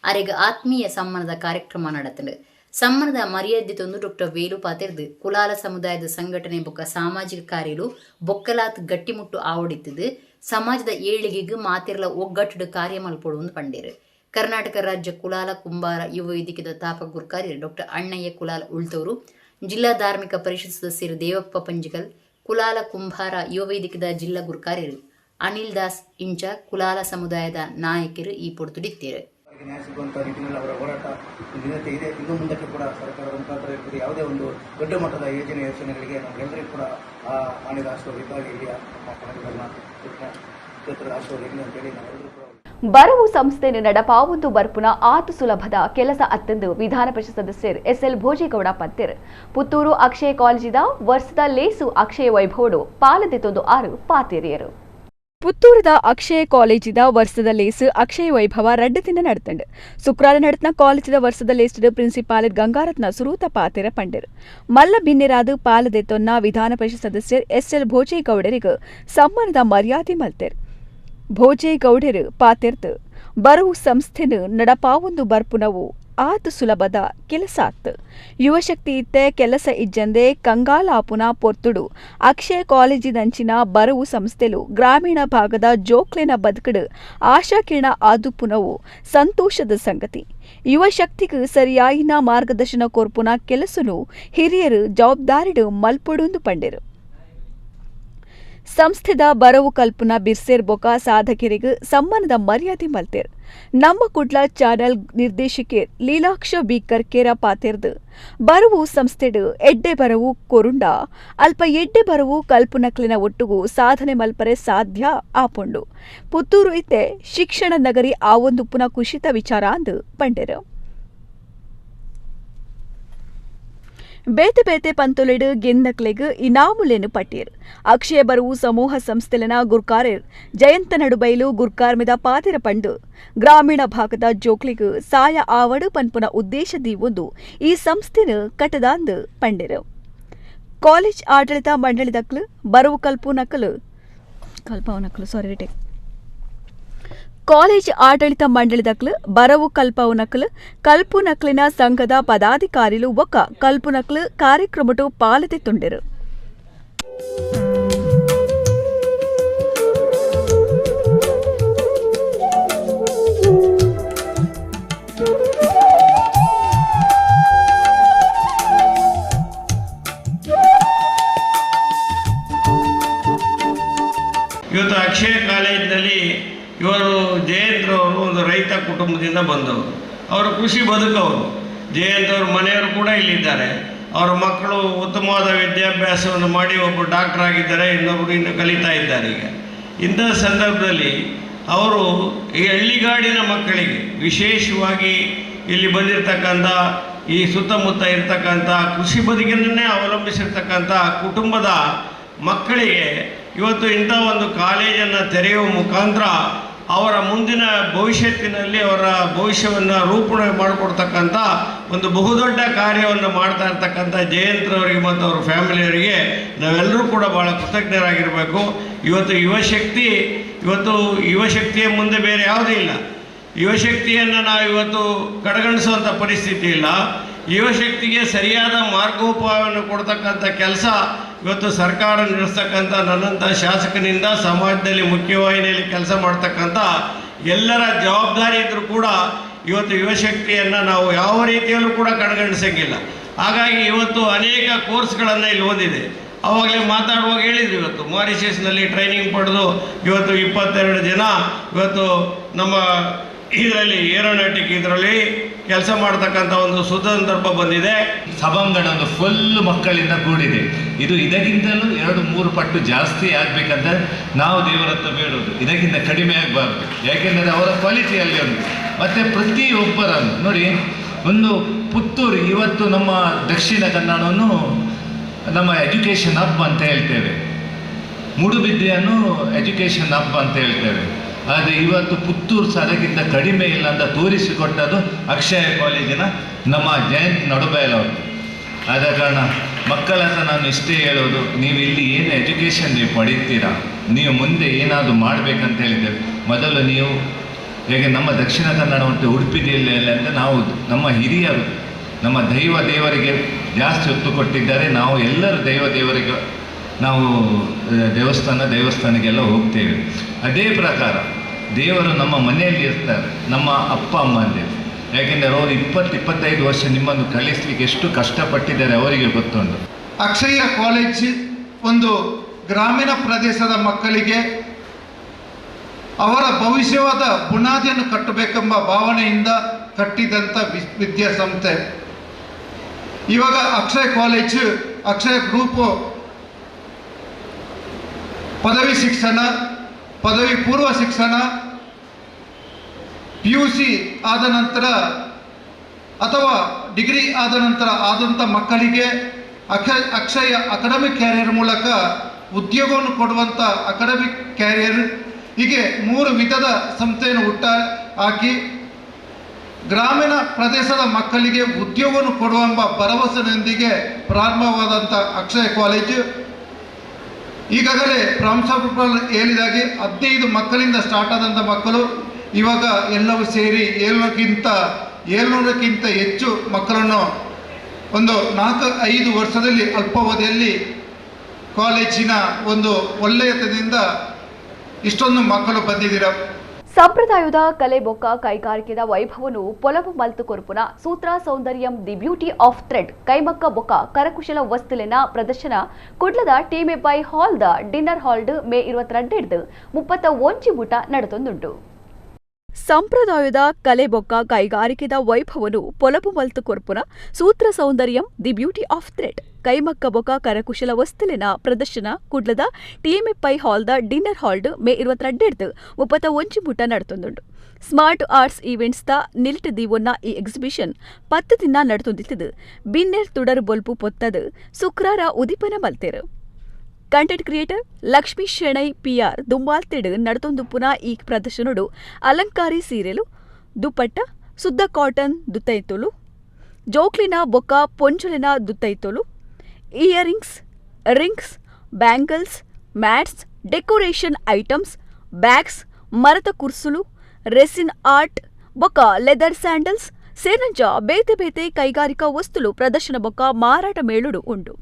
ಅರೆಗ್ ಆತ್ಮೀಯ ಸಮ್ಮಾನದ ಕಾರ್ಯಕ್ರಮ ನಡೆತಂಡು. ಸಮ್ಮಾನದ ಮರ್ಯಾದೆ ತಂದು ಡಾಕ್ಟರ್ ವೇಲು ಪಾತೆರ್ದು ಕುಲಾಲ ಸಮುದಾಯದ ಸಂಘಟನೆ ಬೊಕ್ಕ ಸಾಮಾಜಿಕ ಕಾರ್ಯಲು ಬೊಕ್ಕಲಾತ್ ಗಟ್ಟಿಮುಟ್ಟು ಆವಡಿತ್ತದು. ಸಮಾಜದ ಏಳಿಗೆಗೆ ಮಾತಿರ್ಲ ಒಗ್ಗಟ್ಟು ಕಾರ್ಯ ಮಲ್ಪೊಡು ಪಂಡೇರು. ಕರ್ನಾಟಕ ರಾಜ್ಯ ಕುಲಾಲ ಕುಂಬಾರ ಯುವ ವೇದಿಕೆದ ತಾಪಕ ಗುರ್ಕಾರಿ ಡಾಕ್ಟರ್ ಅಣ್ಣಯ್ಯ ಕುಲಾಲ ಉಳ್ತವರು, ಜಿಲ್ಲಾ ಧಾರ್ಮಿಕ ಪರಿಷತ್ ಸದಸ್ಯರು ದೇವಪ್ಪ ಪಂಜಿಕಲ್, ಕುಲಾಲ ಕುಂಬಾರ ಯುವ ವೇದಿಕೆದ ಜಿಲ್ಲಾ ಗುರ್ಕಾರ್ಯರು ಅನಿಲ್ ದಾಸ್ ಇಂಚ ಕುಲಾಲ ಸಮುದಾಯದ ನಾಯಕರು ಈ ಪೊರ್ತುಡಿತ್ತೇರು. ನ್ಯಾಯ ಸಿಗುವಂಥ ನಿಟ್ಟಿನಲ್ಲಿ ಅವರ ಹೋರಾಟ ದಿನತೆ ಇದೆ. ಇನ್ನು ಮುಂದಕ್ಕೆ ಕೂಡ ಸರ್ಕಾರದ ಮುಖಾಂತರ ಇರ್ಬೋದು ಯಾವುದೇ ಒಂದು ದೊಡ್ಡ ಮಟ್ಟದ ಯೋಜನೆ ಯೋಜನೆಗಳಿಗೆ ನಮಗೆಲ್ಲರಿಗೂ ಕೂಡ ಆ ಮಾನ್ಯದ ಆಶೀರ್ವಾದ ಇದ್ದಾಗೆ ಇಲ್ಲಿಯ ನಮ್ಮ ಕನ್ನಡದ ಕ್ಷೇತ್ರದ ಆಶೀರ್ವಾದ ಇರಲಿ ಅಂತೇಳಿ ನಾವೆಲ್ಲರೂ ಕೂಡ. ಬರವು ಸಂಸ್ಥೆಯನ್ನು ನಡಪಾವೊಂದು ಬರ್ಪುನ ಆತು ಸುಲಭದ ಕೆಲಸ ಅತ್ತಂದು ವಿಧಾನ ಪರಿಷತ್ ಸದಸ್ಯರು ಎಸ್ಎಲ್ ಭೋಜೇಗೌಡ ಪಂತೇರ್. ಪುತ್ತೂರು ಅಕ್ಷಯ ಕಾಲೇಜಿದ ವರ್ಷದ ಲೇಸು ಅಕ್ಷಯ ವೈಭವಡು ಪಾಲದೆತ್ತೊಂದು 6 ಪಾತೇರಿಯರು. ಪುತ್ತೂರದ ಅಕ್ಷಯ ಕಾಲೇಜಿದ ವರ್ಷದ ಲೇಸು ಅಕ್ಷಯ ವೈಭವ 2 ದಿನ ನಡೆತಂಡು. ಶುಕ್ರವಾರ ನಡೆತನ ಕಾಲೇಜಿದ ವರ್ಷದ ಲೇಸ್ಡ್ ಪ್ರಿನ್ಸಿಪಾಲ್ ಗಂಗಾರತ್ನ ಸುರೂತ ಪಾತೆರ ಪಂಡರು. ಮಲ್ಲ ಭಿನ್ನೆರಾದ ಪಾಲದೆತ್ತೊನ್ನ ವಿಧಾನ ಪರಿಷತ್ ಸದಸ್ಯರು ಎಸ್ಎಲ್ ಭೋಜೇಗೌಡರಿಗೆ ಸಮ್ಮಾನದ ಮರ್ಯಾದೆ ಮಲ್ತೇರ್. ಭೋಜೇಗೌಡರು ಪಾತೆರ್ದು ಬರವು ಸಂಸ್ಥೆನು ನಡಪಾವೊಂದು ಬರ್ಪುನವು ಆತು ಸುಲಭದ ಕೆಲಸ ಆತ್. ಯುವಶಕ್ತಿ ಇತ್ತೆ ಕೆಲಸ ಇಜ್ಜಂದೆ ಕಂಗಾಲಾಪುನ ಪೊರ್ತುಡು ಅಕ್ಷಯ ಕಾಲೇಜಿದಂಚಿನ ಬರವು ಸಂಸ್ಥೆಲು ಗ್ರಾಮೀಣ ಭಾಗದ ಜೋಕ್ಲೆನ ಬದುಕಡು ಆಶಾಕಿರಣ ಆದುಪುನವು ಸಂತೋಷದ ಸಂಗತಿ. ಯುವಶಕ್ತಿಗೆ ಸರಿಯಾಯಿನ ಮಾರ್ಗದರ್ಶನ ಕೊರ್ಪುನ ಕೆಲಸನು ಹಿರಿಯರು ಜವಾಬ್ದಾರಿಡು ಮಲ್ಪೊಡುಂದು ಪಂಡೆರು. ಸಂಸ್ಥೆದ ಬರವು ಕಲ್ಪನ ಬಿರ್ಸೇರ್ ಬೊಕ ಸಾಧಕರಿಗೆ ಸಮ್ಮಾನದ ಮರ್ಯಾದೆ ಮಲ್ತೇರ್. ನಮ್ಮ ಕುಡ್ಲ ಚಾನೆಲ್ ನಿರ್ದೇಶಕರ್ ಲೀಲಾಕ್ಷ ಬಿ ಕರ್ಕೇರ ಪಾತೆರ್ದು ಬರವು ಸಂಸ್ಥೆಡು ಎಡ್ಡೆ ಬರವು ಕೊರುಂಡ ಅಲ್ಪ ಎಡ್ಡೆ ಬರವು ಕಲ್ಪನಕ್ಲಿನ ಒಟ್ಟುಗು ಸಾಧನೆ ಮಲ್ಪರೆ ಸಾಧ್ಯ ಆಪೊಂಡು. ಪುತ್ತೂರು ಇತ್ತೆ ಶಿಕ್ಷಣ ನಗರಿ ಆವೊಂದು ಪುನಃ ಕುಶಿತ ವಿಚಾರ ಅಂದು ಪಂಡೆರು. ಬೇತೆ ಬೇತೆ ಪಂತೊಲಿಡು ಗೆಂದಕ್ಲೆಗ್ ಇನಾಮುಲೆನು ಪಟ್ಟಿಯರು. ಅಕ್ಷಯ ಬರವು ಸಮೂಹ ಸಂಸ್ಥೆಲನ ಗುರ್ಕಾರೆರ್ ಜಯಂತ ನಡುಬೈಲು ಗುರ್ಕಾರ್ಮಿದ ಪಾತಿರ ಪಂಡು ಗ್ರಾಮೀಣ ಭಾಗದ ಜೋಕ್ಲಿಗ್ ಸಾಯ ಆವಡು ಪನ್ಪುನ ಉದ್ದೇಶ ದೀವೊಂದು ಈ ಸಂಸ್ಥೆನ ಕಟ್ಟದಾಂದು ಪಂಡೆರು. ಕಾಲೇಜ್ ಆಡಳಿತ ಮಂಡಳಿದಕ್ಲು ಬರವು ಕಲ್ಪು ನಕಲು ಕಲ್ಪವನಕ್ಲು ಸಾರಿ ರಿಟೇಕ್ ಕಾಲೇಜ್ ಆಡಳಿತ ಮಂಡಳಿದಕ್ಲು ಬರವು ಕಲ್ಪವನಕ್ಲು ಕಲ್ಪು ನಕ್ಲಿನ ಸಂಘದ ಪದಾಧಿಕಾರಿಲು ಒಕ್ಕ ಕಲ್ಪು ನಕ್ಲು ಕಾರ್ಯಕ್ರಮಟು ಪಾಲತೆ ತುಂಡಿರು. ಇವತ್ತು ಅಕ್ಷಯ ಕಾಲೇಜಿನಲ್ಲಿ ಇವರು ಜಯಂತ್ರವರು ಒಂದು ರೈತ ಕುಟುಂಬದಿಂದ ಬಂದವರು, ಅವರು ಕೃಷಿ ಬದುಕವರು. ಜಯಂತ್ ಅವ್ರ ಮನೆಯವರು ಕೂಡ ಇಲ್ಲಿದ್ದಾರೆ. ಅವರ ಮಕ್ಕಳು ಉತ್ತಮವಾದ ವಿದ್ಯಾಭ್ಯಾಸವನ್ನು ಮಾಡಿ ಒಬ್ಬರು ಡಾಕ್ಟರ್ ಆಗಿದ್ದಾರೆ, ಇನ್ನೊಬ್ಬರು ಇನ್ನು ಕಲಿತಾ ಇದ್ದಾರೆ. ಈಗ ಇಂಥ ಸಂದರ್ಭದಲ್ಲಿ ಅವರು ಈ ಹಳ್ಳಿಗಾಡಿನ ಮಕ್ಕಳಿಗೆ ವಿಶೇಷವಾಗಿ ಇಲ್ಲಿ ಬಂದಿರತಕ್ಕಂಥ ಈ ಸುತ್ತಮುತ್ತ ಇರತಕ್ಕಂಥ ಕೃಷಿ ಬದುಕಿನನ್ನೇ ಅವಲಂಬಿಸಿರ್ತಕ್ಕಂಥ ಕುಟುಂಬದ ಮಕ್ಕಳಿಗೆ ಇವತ್ತು ಇಂಥ ಒಂದು ಕಾಲೇಜನ್ನು ತೆರೆಯುವ ಮುಖಾಂತರ ಅವರ ಮುಂದಿನ ಭವಿಷ್ಯತ್ತಿನಲ್ಲಿ ಅವರ ಭವಿಷ್ಯವನ್ನು ರೂಪಣೆ ಮಾಡಿಕೊಡ್ತಕ್ಕಂಥ ಒಂದು ಬಹುದೊಡ್ಡ ಕಾರ್ಯವನ್ನು ಮಾಡ್ತಾ ಇರ್ತಕ್ಕಂಥ ಜಯಂತ್ರವರಿಗೆ ಮತ್ತು ಅವರ ಫ್ಯಾಮಿಲಿಯವರಿಗೆ ನಾವೆಲ್ಲರೂ ಕೂಡ ಭಾಳ ಕೃತಜ್ಞರಾಗಿರಬೇಕು. ಇವತ್ತು ಯುವಶಕ್ತಿಯ ಮುಂದೆ ಬೇರೆ ಯಾವುದೂ ಇಲ್ಲ. ಯುವಶಕ್ತಿಯನ್ನು ನಾವು ಇವತ್ತು ಕಡೆಗಣಿಸುವಂಥ ಪರಿಸ್ಥಿತಿ ಇಲ್ಲ. ಯುವಶಕ್ತಿಗೆ ಸರಿಯಾದ ಮಾರ್ಗೋಪಾಯವನ್ನು ಕೊಡ್ತಕ್ಕಂಥ ಕೆಲಸ ಇವತ್ತು ಸರ್ಕಾರ ನಡೆಸ್ತಕ್ಕಂಥ ನನ್ನಂಥ ಶಾಸಕನಿಂದ ಸಮಾಜದಲ್ಲಿ ಮುಖ್ಯವಾಹಿನಿಯಲ್ಲಿ ಕೆಲಸ ಮಾಡ್ತಕ್ಕಂಥ ಎಲ್ಲರ ಜವಾಬ್ದಾರಿ ಇದ್ದರೂ ಕೂಡ ಇವತ್ತು ಯುವಶಕ್ತಿಯನ್ನು ನಾವು ಯಾವ ರೀತಿಯಲ್ಲೂ ಕೂಡ ಕಡೆಗಣಿಸಂಗಿಲ್ಲ. ಹಾಗಾಗಿ ಇವತ್ತು ಅನೇಕ ಕೋರ್ಸ್ಗಳನ್ನು ಇಲ್ಲಿ ಓದಿದೆ. ಆವಾಗಲೇ ಮಾತಾಡುವಾಗ ಹೇಳಿದ್ರು, ಇವತ್ತು ಮಾರಿಷಸ್ನಲ್ಲಿ ಟ್ರೈನಿಂಗ್ ಪಡೆದು ಇವತ್ತು 22 ಜನ ಇವತ್ತು ನಮ್ಮ ಇದರಲ್ಲಿ ಏರೋನಾಟಿಕ್ ಇದರಲ್ಲಿ ಕೆಲಸ ಮಾಡ್ತಕ್ಕಂಥ ಒಂದು ಸುಸಂದರ್ಭ ಬಂದಿದೆ. ಸಭಾಂಗಣ ಒಂದು ಫುಲ್ ಮಕ್ಕಳಿಂದ ಕೂಡಿದೆ. ಇದು ಇದಕ್ಕಿಂತಲೂ 2-3 ಪಟ್ಟು ಜಾಸ್ತಿ ಆಗಬೇಕಂತ ನಾವು ದೇವರ ಹತ್ರ ಬೇಡೋದು, ಇದಕ್ಕಿಂತ ಕಡಿಮೆ ಆಗಬಾರ್ದು. ಯಾಕೆಂದರೆ ಅವರ ಕ್ವಾಲಿಟಿಯಲ್ಲಿ ಉಂಟು. ಮತ್ತು ಪ್ರತಿಯೊಬ್ಬರನ್ನು ನೋಡಿ, ಒಂದು ಪುತ್ತೂರು ಇವತ್ತು ನಮ್ಮ ದಕ್ಷಿಣ ಕನ್ನಡವನ್ನು ನಮ್ಮ ಎಜುಕೇಷನ್ ಹಬ್ ಅಂತ ಹೇಳ್ತೇವೆ, ಮೂಡುಬಿದ್ರೆಯನ್ನು ಎಜುಕೇಷನ್ ಹಬ್ ಅಂತ ಹೇಳ್ತೇವೆ. ಆದರೆ ಇವತ್ತು ಪುತ್ತೂರು ಸಹ ಅದಕ್ಕಿಂತ ಕಡಿಮೆ ಇಲ್ಲ ಅಂತ ತೋರಿಸಿಕೊಟ್ಟದ್ದು ಅಕ್ಷಯ ಕಾಲೇಜಿನ ನಮ್ಮ ಜಯಂತ್ ನಡುಬೈಲ್ ಅವರು. ಆದ ಕಾರಣ ಮಕ್ಕಳ ಹತ್ರ ನಾನು ಇಷ್ಟೇ ಹೇಳೋದು, ನೀವು ಇಲ್ಲಿ ಏನು ಎಜುಕೇಷನ್ ನೀವು ಪಡೀತೀರಾ, ನೀವು ಮುಂದೆ ಏನಾದರೂ ಮಾಡಬೇಕಂತ ಹೇಳಿದ್ದೇವೆ. ಮೊದಲು ನೀವು ಹೇಗೆ ನಮ್ಮ ದಕ್ಷಿಣ ಕನ್ನಡ ಮತ್ತು ಉಡುಪಿ ಜಿಲ್ಲೆಯಲ್ಲಿ ಅಂದರೆ ನಾವು ನಮ್ಮ ಹಿರಿಯರು ನಮ್ಮ ದೈವ ದೇವರಿಗೆ ಜಾಸ್ತಿ ಒತ್ತು ಕೊಟ್ಟಿದ್ದಾರೆ. ನಾವು ಎಲ್ಲರೂ ದೈವ ದೇವರಿಗೆ ನಾವು ದೇವಸ್ಥಾನಕ್ಕೆಲ್ಲ ಹೋಗ್ತೇವೆ. ಅದೇ ಪ್ರಕಾರ ದೇವರು ನಮ್ಮ ಮನೆಯಲ್ಲಿ ಇರ್ತಾರೆ, ನಮ್ಮ ಅಪ್ಪ ಅಮ್ಮ ಅಂದೇವೆ. ಯಾಕೆಂದರೆ ಅವರು 20-25 ವರ್ಷ ನಿಮ್ಮನ್ನು ಕಳಿಸಲಿಕ್ಕೆ ಎಷ್ಟು ಕಷ್ಟಪಟ್ಟಿದ್ದಾರೆ ಅವರಿಗೆ ಗೊತ್ತುಂಟು. ಅಕ್ಷಯ ಕಾಲೇಜ್ ಒಂದು ಗ್ರಾಮೀಣ ಪ್ರದೇಶದ ಮಕ್ಕಳಿಗೆ ಅವರ ಭವಿಷ್ಯವಾದ ಬುನಾದಿಯನ್ನು ಕಟ್ಟಬೇಕೆಂಬ ಭಾವನೆಯಿಂದ ಕಟ್ಟಿದಂಥ ವಿದ್ಯಾಸಂಸ್ಥೆ. ಇವಾಗ ಅಕ್ಷಯ ಕಾಲೇಜು, ಅಕ್ಷಯ ಗ್ರೂಪು ಪದವಿ ಶಿಕ್ಷಣ, ಪದವಿ ಪೂರ್ವ ಶಿಕ್ಷಣ, PUC ಆದ ನಂತರ ಅಥವಾ ಡಿಗ್ರಿ ಆದ ನಂತರ ಆದಂಥ ಮಕ್ಕಳಿಗೆ ಅಕ್ಷಯ ಅಕಾಡೆಮಿಕ್ ಕ್ಯಾರಿಯರ್ ಮೂಲಕ ಉದ್ಯೋಗವನ್ನು ಕೊಡುವಂಥ ಅಕಾಡೆಮಿಕ್ ಕ್ಯಾರಿಯರ್, ಹೀಗೆ 3 ವಿಧದ ಸಂಸ್ಥೆಯನ್ನು ಹುಟ್ಟ ಹಾಕಿ ಗ್ರಾಮೀಣ ಪ್ರದೇಶದ ಮಕ್ಕಳಿಗೆ ಉದ್ಯೋಗವನ್ನು ಕೊಡುವ ಎಂಬ ಭರವಸೆಯೊಂದಿಗೆ ಪ್ರಾರಂಭವಾದಂಥ ಅಕ್ಷಯ ಕಾಲೇಜು ಈಗಾಗಲೇ ಪ್ರಾಂಶುಪಾಲರು ಹೇಳಿದಾಗೆ 15 ಮಕ್ಕಳಿಂದ ಸ್ಟಾರ್ಟ್ ಆದಂಥ ಮಕ್ಕಳು ಇವಾಗ ಎಲ್ಲವೂ ಸೇರಿ 700ಕ್ಕಿಂತ ಹೆಚ್ಚು ಮಕ್ಕಳನ್ನು ಒಂದು 4-5 ವರ್ಷದಲ್ಲಿ ಅಲ್ಪಾವಧಿಯಲ್ಲಿ ಕಾಲೇಜಿನ ಒಂದು ಒಳ್ಳೆಯತನದಿಂದ ಇಷ್ಟೊಂದು ಮಕ್ಕಳು ಬಂದಿದ್ದೀರ. ಸಂಪ್ರದಾಯದ ಕಲೆ ಬೊಕ್ಕ ಕೈಗಾರಿಕೆದ ವೈಭವನು ಪೊಲವು ಮಲ್ತು ಕೊರ್ಪುನ Sutra Soundaryam the beauty of thread ಕೈಮಕ್ಕ ಬೊಕ್ಕ ಕರಕುಶಲ ವಸ್ತುಲಿನ ಪ್ರದರ್ಶನ ಕುಡ್ಲದ ಟಿಮೆಬೈ ಹಾಲ್ the dinner ಹಾಲ್ಡ್ ಮೇ 22 31 ಮುಟ ನಡೆತೊಂದುಂಟು. ಸಂಪ್ರದಾಯದ ಕಲೆ ಬೊಕ್ಕ ಕೈಗಾರಿಕೆದ ವೈಭವನು ಪೊಲವು ಮಲ್ತು ಕೊರ್ಪುನ Sutra Soundaryam the beauty of thread ಕೈಮಕ್ಕ ಬೊಕ್ಕ ಕರಕುಶಲ ವಸ್ತುಲಿನ ಪ್ರದರ್ಶನ ಕುಡ್ಲದ ಟಿಎಂಎಫ್ಐ ಹಾಲ್ the dinner ಹಾಲ್ಡ್ ಮೇ 22 31 ಮುಟ ನಡೆತೊಂದುಂಡು. ಸ್ಮಾರ್ಟ್ ಆರ್ಟ್ಸ್ ಈವೆಂಟ್ಸ್ the ನಿಲ್ಟ್ ದಿವೊನ್ನ ಈ ಎಕ್ಸಿಬಿಷನ್ 10 ದಿನ ನಡೆತೊಂದಿತ್ತದು. ಬಿನ್ನೆರ್ ತುಡರು ಬೊಲ್ಪು ಪೊತ್ತದು ಶುಕ್ರಾರ ಉದಿಪನ ಮಲ್ತೇರು. Content creator Lakshmi Shenoy PR ದುಂಬಾಲ್ತೆಡು ನಡತೊಂದು ಪುನಃ ಈ ಪ್ರದರ್ಶನಡು ಅಲಂಕಾರಿ ಸೀರೆಲು, ದುಪಟ್ಟ, ಸುದ್ದ ಕಾಟನ್ ದುತ್ತೈತೊಲು, ಜೋಕ್ಲಿನ ಬೊಕ್ಕ ಪೊಂಚುಲಿನ ದುತ್ತೈತೊಲು, earrings, rings, bangles, mats, decoration items, bags, ಮರದ ಕುರ್ಸುಲು, ರೆಸಿನ್ ಆರ್ಟ್ ಬೊಕ್ಕ ಲೆದರ್ ಸ್ಯಾಂಡಲ್ಸ್ ಸೇರಂಜ ಬೇತೆ ಬೇತೆ ಕೈಗಾರಿಕಾ ವಸ್ತುಲು ಪ್ರದರ್ಶನ ಬೊಕ್ಕ ಮಾರಾಟ ಮೇಳುಡು ಉಂಡು.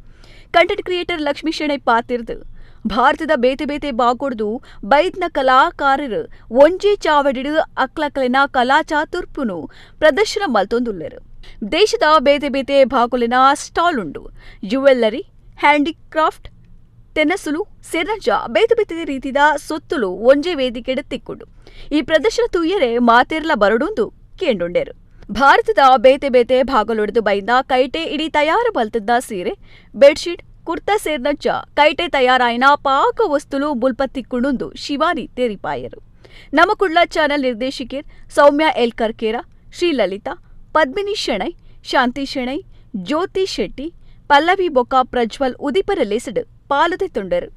ಕಂಟೆಂಟ್ ಕ್ರಿಯೇಟರ್ ಲಕ್ಷ್ಮೀ ಶೆಣೈ ಪಾತಿರ್ದು ಭಾರತದ ಬೇತೆ ಬೇತೆ ಬಾಗೊಡ್ದು ಬೈದ್ನ ಕಲಾಕಾರರು ಒಂಜೇ ಚಾವಡಿಡು ಅಕ್ಲಕ್ಲಿನ ಕಲಾ ಚಾತುರ್ಪುನು ಪ್ರದರ್ಶನ ಮಲ್ತೊಂದುಲ್ಲೆರು. ದೇಶದ ಬೇತೆ ಬೇತೆ ಭಾಗುಲಿನ ಸ್ಟಾಲ್ ಉಂಡು. ಜ್ಯುವೆಲ್ಲರಿ, ಹ್ಯಾಂಡಿಕ್ರಾಫ್ಟ್, ತೆನಸುಲು ಸೇರಂಜ ಬೇತೆ ಬೇತೆ ರೀತಿದ ಸೊತ್ತುಲು ಒಂಜೇ ವೇದಿಕೆಡು ತಿಕ್ಕೊಂಡು ಈ ಪ್ರದರ್ಶನ ತೂಯರೆ ಮಾತೇರ್ಲ ಬರಡೊಂದು ಕೇಂಡುಂಡೇರು. ಭಾರತದ ಬೇತೆ ಬೇತೆ ಭಾಗಲೊಡೆದು ಬೈಂದ ಕೈಟೆ ಇಡೀ ತಯಾರು ಮಲ್ತದ ಸೀರೆ, ಬೆಡ್ಶೀಟ್, ಕುರ್ತಾ ಸೇರ್ನಂಚ ಕೈಟೆ ತಯಾರಾಯಿನ ಪಾಕ ವಸ್ತುಲು ಮುಲ್ಪತ್ತಿಕ್ಕುಂಡು ಶಿವಾನಿ ತೇರಿಪಾಯರು. ನಮ್ಮ ಕುಡ್ಲ ಚಾನೆಲ್ ನಿರ್ದೇಶಕಿಯರ್ ಸೌಮ್ಯ ಎಲ್ ಕರ್ಕೇರ, ಶ್ರೀಲಲಿತಾ, ಪದ್ಮಿನಿ ಶೆಣೈ, ಶಾಂತಿ ಶೆಣೈ, ಜ್ಯೋತಿ ಶೆಟ್ಟಿ, ಪಲ್ಲವಿ ಬೊಕ್ಕ ಪ್ರಜ್ವಲ್ ಉದಿಪರ ಲೇಸಡು ಪಾಲುದೆ ತೊಂಡರು.